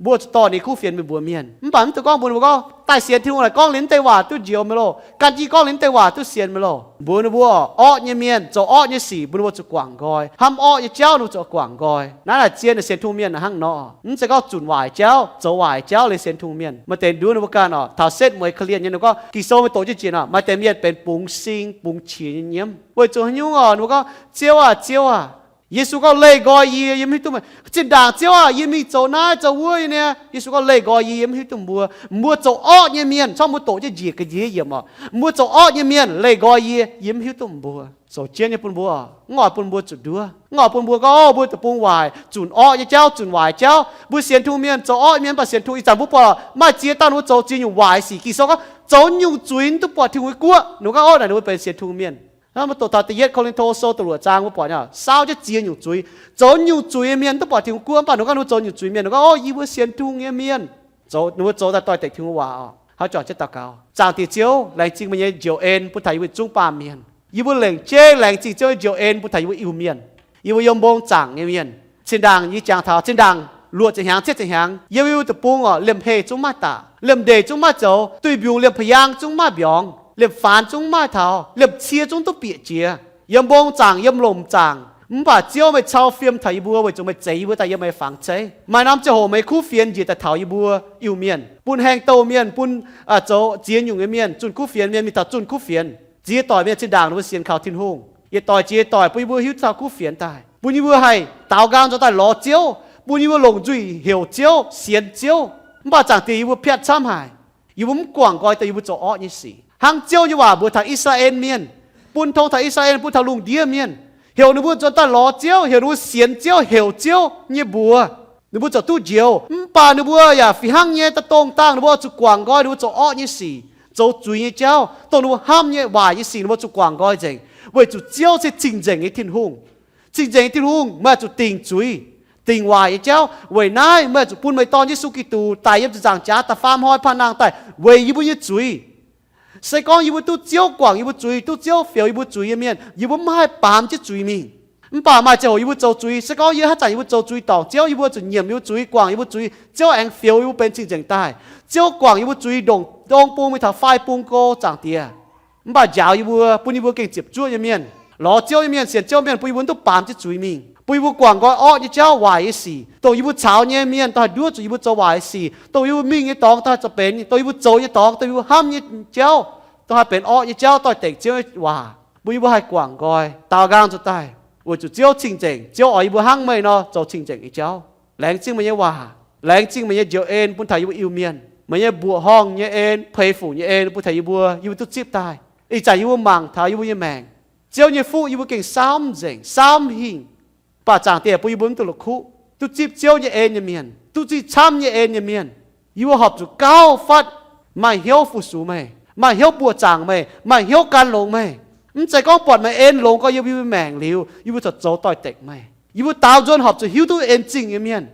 Mbuo zuqc dorh ninh kuv fienx meih mbuox mienh. Mv baac mv dungx gorngv mbuox ninh mbuo gorngv, daaih sienx Tin-Hungh naaic gorngv liuz mv deix waac duqv njoux mi'aqv loh. Gan jienv gorngv liuz mv deix waac duqv sienx mi'aqv loh. Mbuox ninh mbuo, orqv nyei mienh zoux orqv nyei sic, mbuox ninh mbuo zuqc guangc nqoi. Hnamv orqv nyei jauv ninh mbuo zuqc guangc nqoi. Naaiv naaic zien sienx Tin-Hungh mienh hnangv nor. Mv zeiz gorngv zunc waaic jauv, zoux waaic jauv liuz sienx Tin-Hungh mienh. Maaih deix nduov ninh mbuo ganh oc, taux setv mueiz korv-lienh nyei ninh gorngv, Ging-Sou meih doqc jienv jiex oc, maaih deix mienh benx bungx sing bungx qiex nyei nyiemv. Weic zuqc haaix nyungc oc? Ninh mbuo gorngv, Ziouv aah, Ziouv aah, Yesu gorngv, leih nqoi yie, yie mv hiuv duqv meih. Zinh ndaangc, Ziouv aah, yie mingh zoux naaiv zoux wuov nyei. Yesu gorngv, leih nqoi yie, yie mv hiuv duqv mbuo. Mbuo zoux orqv nyei mienh, corc mbuo doqc jienv njiec ga'nyiec yiemc oc. Mbuo zoux orqv nyei mienh, leih nqoi yie, yie mv hiuv duqv mbuo. Zoux jienv nyei bun mbuo, mv oix bun mbuo zuqc nduov. Mv oix bun mbuo gorngv, o, mbuo deic-bung waaic, zunc orqv nyei jauv, zunc waaic jauv. Mbuo sienx Tin-Hungh mienh, zoux orqv nyei mienh, mv baac sienx Tin-Hungh. Ih zanc mbuo buatc maaih ziex dauh ninh mbuo zoux ziex nyungc waaic sic. Ging-Sou gorngv, zoux nyungc zuiz mv duqv buatc Tin-Hungh nyei guoqv. Ninh gorngv, o, naaic ninh mbuo benx sienx Tin-Hungh mienh. Hnangv mbuo doqc taux da'yietv Ko^lin^to Sou da'luoqc zaang mbuo buatc nyei, saauv jienv ziex nyungc zuiz. Zoux nyungc zuiz nyei mienh mv duqv buatc Tin-Hungh guoqv, mv baac ninh gorngv ninh mbuo zoux nyungc zuiz mienh, ninh gorngv, o, yie mbuo sienx Tin-Hungh nyei mienh. Zoux, ninh mbuo zoux daaih doix-dekc Tin-Hungh waac oc. Haaix zanc jienv daux gaux, Zaangc Diex Ziouv, laengz zingh meih nyei njoux en bun taux yie mbuo zungv baamh mienh. Yie mbuo lengc jeiv laengz zingh Ziouv nyei njoux en bun taux yie mbuo Iu-Mienh. Yie mbuo yiem mbong zaangc nyei mienh. Zinh ndaangc yie jangx taux, zinh ndaangc luoqc ziepc hnyangx, cietv ziepc hnyangx, yiem yie mbuo deic-bung oc, liemh heh zungv maiv daqc, liemh ndeic zungv maiv zoux, duih mbiungc liemh pa'yaang zungv maiv mbiorngz, liemh faanx zungv maiv taux, liemh cie zungv duqv bieqc jiex. Yiem mbong zaangc, yiem lomc zaangc, mv baac Ziouv meih cau fiem taux yie mbuo weic zuqc meih zeix yie mbuo daaih yiem meih fangx zeiv. Maaih norm ziangh hoc meih kuv fienx njiec daaih taux yie mbuo Iu-Mienh, bun haeng douh mienh, bun, aa, zoux ziex nyungc nyei mienh, zunh kuv fienx mienh mingh taux zunh kuv fienx. Ziex doic mienh zinh ndaangc ninh mbuo sienx kaux Tin-Hungh. Yietc doic jiex yietc doic bun yie mbuo hiuv taux kuv fienx daaih, bun yie mbuo haih daaux nqaang zoux daaih lorz Ziouv, bun yie mbuo longc nzuih heuc Ziouv, sienx Ziouv. Mv baac Zaangc Diex, yie mbuo piatv camv haic. Yie mbuo mv guangc nqoi daaih yie mbuo zoux orqv nyei sic. Hnangv Ziouv nyei waac mbuox taux I^saa^laa^en Mienh, bun tong taux I^saa^laa^en, bun taux lungh ndiev mienh, heuc ninh mbuo nzuonx daaih lorz Ziouv, heuc ninh mbuo sienx Ziouv, heuc Ziouv nyei mbuox, ninh mbuo ziouc duqv njoux. Mv baac ninh mbuo yaac fih hnangv nyei, daaih dongh dangh ninh mbuo zuqc guangc nqoi ninh mbuo zoux orqv nyei sic, zoux zuiz nyei jauv, dongh ninh mbuo hnamv nyei waaic nyei sic ninh mbuo zuqc guangc nqoi nzengc. Weic zuqc Ziouv se cing-nzengc nyei Tin-Hungh. Cing-nzengc nyei Tin-Hungh, meih zuqc dingc zuiz, dingc waaic nyei jauv. Weic naaiv meih zuqc bun meih Dorn, Yesu Giduc, daic yiem ziepc nzaangc jaax da'faam hnoi panh nangh daaih weic yie mbuo nyei zuiz. Se gorngv yie mbuo duqv Ziouv guangc yie mbuo zuiz, duqv Ziouv fioux yie mbuo zuiz nyei mienh, yie mbuo mv haih baamz jienv zuiz mingh. Mv baac maaih ziangh hoc yie mbuo zoux zuiz, se gorngv yie haaix zanc yie mbuo zoux zuiz dorngc Ziouv, yie mbuo zuqc nyiemc yie mbuo zuiz, guangc yie mbuo zuiz, Ziouv aengx fioux yie mbuo benx cing-nzengc daaih. Ziouv guangc yie mbuo zuiz ndongc, ndongc bung mingh taux fai bung go, Zaangc Diex. Mv baac njaaux yie mbuo, bun yie mbuo gengh ziepc zuoqv nyei mienh, lorz Ziouv nyei mienh, sienx Ziouv mienh, bun yie mbuo duqv baamz jienv zuiz mingh, bun yie mbuo guangc nqoi orqv nyei jauv, waaic nyei sic, dongh yie mbuo caux nyei mienh daaih haih nduov zuqc yie mbuo zoux waaic nyei sic, dongh yie mbuo mingh nyei dorngx daaih haih zoux benx, dongh yie mbuo zoux nyei dorngx, dongh yie mbuo hnamv nyei jauv, dongh haih benx orqv nyei jauv doix-dekc Ziouv nyei waac, bun yie mbuo haih guangc nqoi, daaux nqaang nzuonx daaih, weic zuqc Ziouv cing-nzengc. Ziouv oix yie mbuo hnangv meih nor zoux cing-nzengc nyei jauv. Laengz zingh meih nyei waac. Laengz zingh meih nyei njoux en bun taux yie mbuo Iu-Mienh. Meih nyei mbuoqc horngh nyei en, peix fuc nyei en bun taux yie mbuo, yie mbuo duqv zipv daaih. Ih zanc yie mbuo mangc taux yie mbuo nyei maengc, Ziouv nyei fuqv yie mbuo gengh saauv mv nzengc, saauv mv hingh. Mv baac Zaangc Diex bun yie mbuo mv duqv la'kuqv, duqv zipv Ziouv nyei en nyei mienh, duqv zipv camv nyei en nyei mienh. Yie mbuo horpc zuqc gauh fatv maaih hnyouv fu-sux meih, maaih hnyouv mbuoqc zaangc meih, maaih hnyouv gan longx meih. Mv zeiz gorngv buatc meih en longx gorx yiem yie mbuo maengc liuz, yie mbuo ziouc zoux doix-dekc meih. Yie mbuo daaux nzuonx horpc zuqc hiuv duqv en zingh nyei mienh.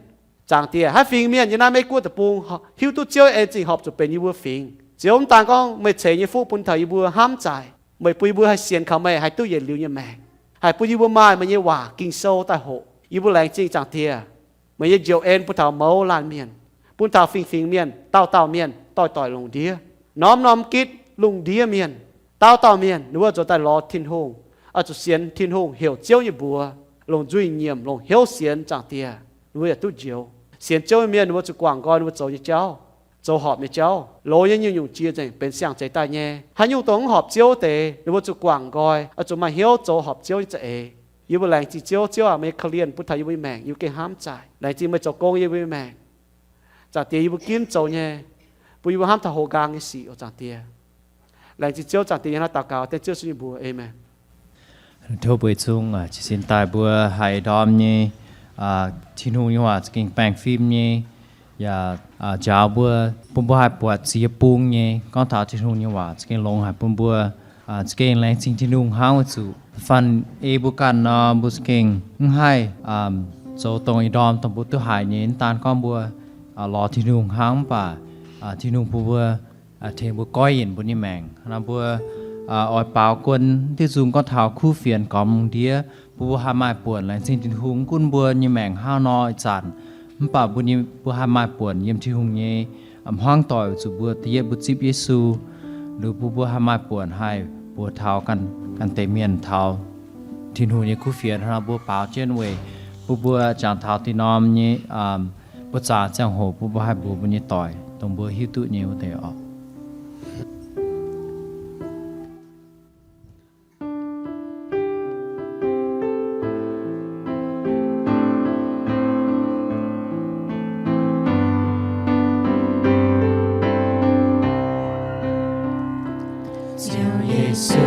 Zaangc Diex, haaix fingx mienh yiem naaiv Meiv Guoqv deic-bung hiuv duqv Ziouv en zingh horpc zuqc benx yie mbuo fingx. Ziouv, mv daan gorngv meih ceix nyei fuqv bun taux yie mbuo hnamv zaaic, Meih bun yie mbuo haih sienx kaux meih haih duqv yietc liuz nyei maengc, haih bun yie mbuo maaih meih nyei waac Ging-Sou daaih hoqc. Yie mbuo laengz zingh Zaangc Diex, meih nyei njoux en bun taux mouz laanh mienh, bun taux fingx-fingx mienh, dauh dauh mienh, doic doic lungh ndiev, norm norm gitv lungh ndiev mienh, dauh dauh mienh ninh mbuo zuqc daaih lorz Tin-Hungh, oix zuqc sienx Tin-Hungh, heuc Ziouv nyei mbuox, longc nzuih nyiemc, longc hnyouv sienx Zaangc Diex, ninh mbuo yaac duqv njoux. Sienx Ziouv nyei mienh ninh mbuo zuqc guangc nqoi ninh mbuo zoux nyei jauv, zoux horpc nyei jauv. Loz nyei nyungc-nyungc jiex nzengc benx siang-zeix daaih nyei. Haaix nyungc dongh mv horpc Ziouv deix, ninh mbuo zuqc guangc nqoi, oix zuqc maaih hnyouv zoux horpc Ziouv nyei za'eix. Yie mbuo laengz zingh Ziouv. Ziouv aac, meih korv-lienh bun taux yie mbuo nyei maengc, yie mbuo gengh hnamv zaaic. Laengz zingh meih zoux gong yie mbuo nyei maengc. Zaangc Diex, yie mbuo ginv zoux nyei, bun yie mbuo hnamv taux hoqc nqaang nyei sic oc Zaangc Diex. Laengz zingh Ziouv. Zaangc Diex, yie hnangv daux gaux dengv Ziouv Yesu nyei mbuox. Aamen. Tov mbuo zungv jiez sin daaih mbuo haih ndorm nyei, Tin-Hungh nyei waac za'gengh baengh fim nyei, yaac njaaux mbuo, bun mbuo haih buatc ziex bung nyei. Gorngv taux Tin-Hungh nyei waac za'gengh longx haic bun mbuo za'gengh laengz zingh Tin-Hungh hnangv. Weic zuqc fanh ei mbuo ganh nor, mbuo za'gengh mv haih zoux dongh ih ndorm dongh mbuo duqv haiz nyei. Mv daan gorngv mbuo lorz Tin-Hungh hnangv, mv baac Tin-Hungh bun mbuo, tengx mbuo goiv yienc mbuo nyei maengc. Nor mbuo oix baaux guon diuh nzung gorngv taux kuv fienx gormx lungh ndiev, bun mbuo haih maaih buonc. Laengz zingh Tin-Hungh, mv gunv mbuo nyei maengc hnangv nor ih zanc, mv baac mbuo, mbuo haih maaih buonc yiem Tin-Hungh nyei hmuangv doic, weic zuqc mbuo da'yietv mbuo zipv Yesu, liuz bun mbuo haih maaih buonc haih mbuox taux ganh deix mienh taux Tin-Hungh nyei kuv fienx. Nor mbuo baaux jienv weic bun mbuo jangx taux dih norm nyei buoz-zaangc ziangh hoc, bun mbuo haih mbuox mbuo nyei doic dongh mbuo hiuv duqv nyei wuov deix oc. Ziouv Yesu,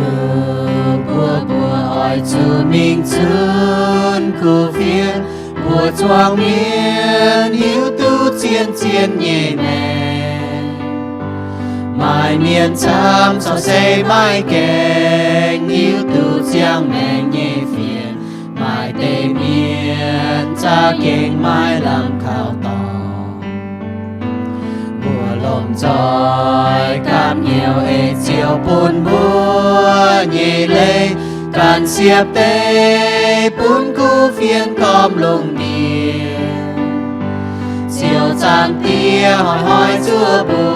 mbuo, mbuo oix zuqc mingh zunv kuv fienx. Mbuo zuangx mienh hiuv duqv zien zien nyei maengc. Maaih mienh camv corc se maaih gaengh hiuv duqv ziangh maengc nyei fienx. Maaih deix mienh za'gengh maiv lamh kaux dorngx. Mbuo lomh nzoih gapv nyouc eix ziouc bun mbuo nyei leiz ganh siepv deix bun kuv fienx gormx lungh ndiev. Ziouv Zaangc Diex, hnoi-hnoi zuov mbuo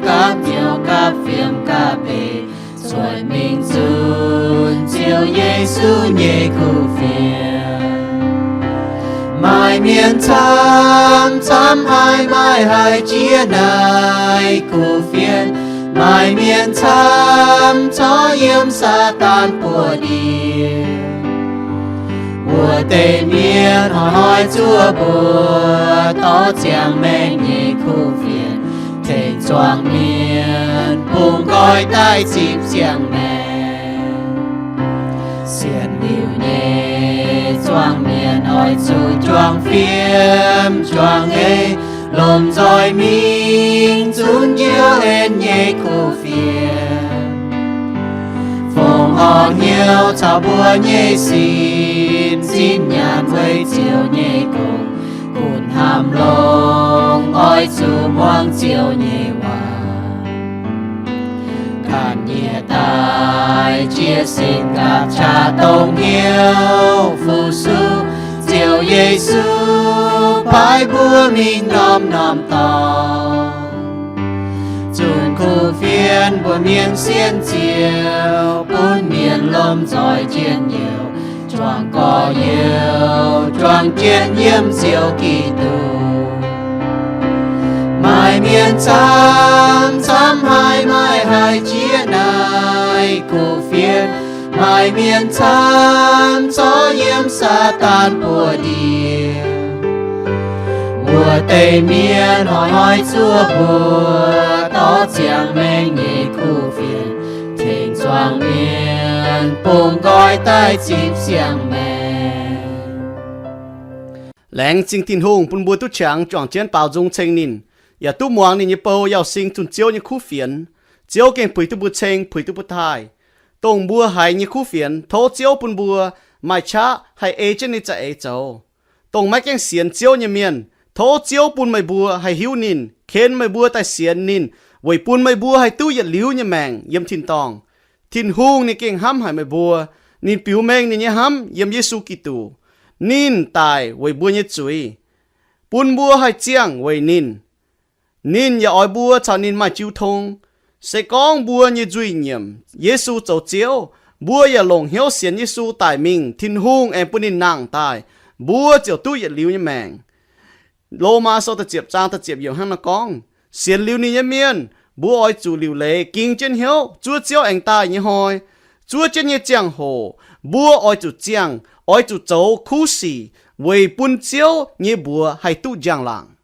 gapv nyouc gapv fiem gapv eix, cuotv mingh zunv Ziouv Yesu nyei kuv fienx. Maaih mienh camv camv haiz maaih haiz jiex naaiv kuv fienx. Maaih mienh camv corc yiem Saadaan buoz-ndiev. Wuov deix mienh hnoi-hnoi zuov mbuo dorh ziangh maengc nyei kuv fienx, tengx zuangx mienh bungx nqoi daaih zipv ziangh maengc. Sienx liuz nyei zuangx mienh oix zuqc juangc fiem juangc eix, lomh nzoih mingh zunv Ziouv en nyei kuv fienx. Fongc orn hnyouv caux mbuo nyei sin, zinh nyaanh weic Ziouv nyei gong, gunv hnamv longx oix zuqc muangx Ziouv nyei waac. Ganh nyieqc daaih jiex sin gapv qaqv dongh hnyouv fu-sux, Ziouv Yesu paaiv mbuo mingh norm-norm dorngx. Zunc kuv fienx mbuox mienh sienx Ziouv, bun mienh lomh nzoih njien-youh, juangc gorx-youz juangc jienv yiem Ziouv Giduc. Maaih mienh camv camv haiz maaih haiz jiex naaiv kuv fienx. Maaih mienh camv corc yiem Saadaan buoz-ndiev. Wuov deix mienh hnoi-hnoi zuov mbuo dorh ziangh maengc nyei kuv fienx, tengx zuangx mienh bungx nqoi daaih zipv ziangh maengc. Laengz zingh Tin-Hungh bun mbuo duqv qangx juangc jienv baaux nzung ceng ninh, yaac duqv muangx ninh nyei bou Yauh Sing zunh Ziouv nyei kuv fienx. Ziouv gengh puix duqv mbuo ceng, puix duqv mbuo taaih. Dongh mbuo haiz nyei kuv fienx, tov Ziouv bun mbuo maaih qaqv haih ei jienv ninh za'eix zoux. Dongh maiv gaengh sienx Ziouv nyei mienh, tov Ziouv bun meih mbuo haih hiuv ninh, ken meih mbuo daaih sienx ninh, weic bun meih mbuo haih duqv yietc liuz nyei maengc yiem tin-dorngh. Tin-Hungh ninh gengh hnamv haic meih mbuo. Ninh biux mengh ninh nyei hnamv yiem Yesu Giduc. Ninh daic weic mbuo nyei zuiz, bun mbuo haih ziangh weic ninh. Ninh yaac oix mbuo caux ninh maaih jiu tong. Se gorngv mbuo nyei nzuih nyiemc Yesu zoux Ziouv, mbuo yaac longc hnyouv sienx Yesu daic mingh, Tin-Hungh aengx bun ninh nangh daaih, mbuo ziouc duqv yietc liuz nyei maengc. Lomaa sou da'ziepc zaang da'ziepc yiemc hnangv naaiv gorngv, sienx liuz ninh nyei mienh, mbuo oix zuqc liuc leiz ging jienv hnyouv zuov Ziouv aengx daaih nyei hnoi. Zuov jienv nyei ziangh hoc mbuo oix zuqc ziangh, oix zuqc zoux kuv sic weic bun Ziouv nyei mbuox haih duqv njang-laangc.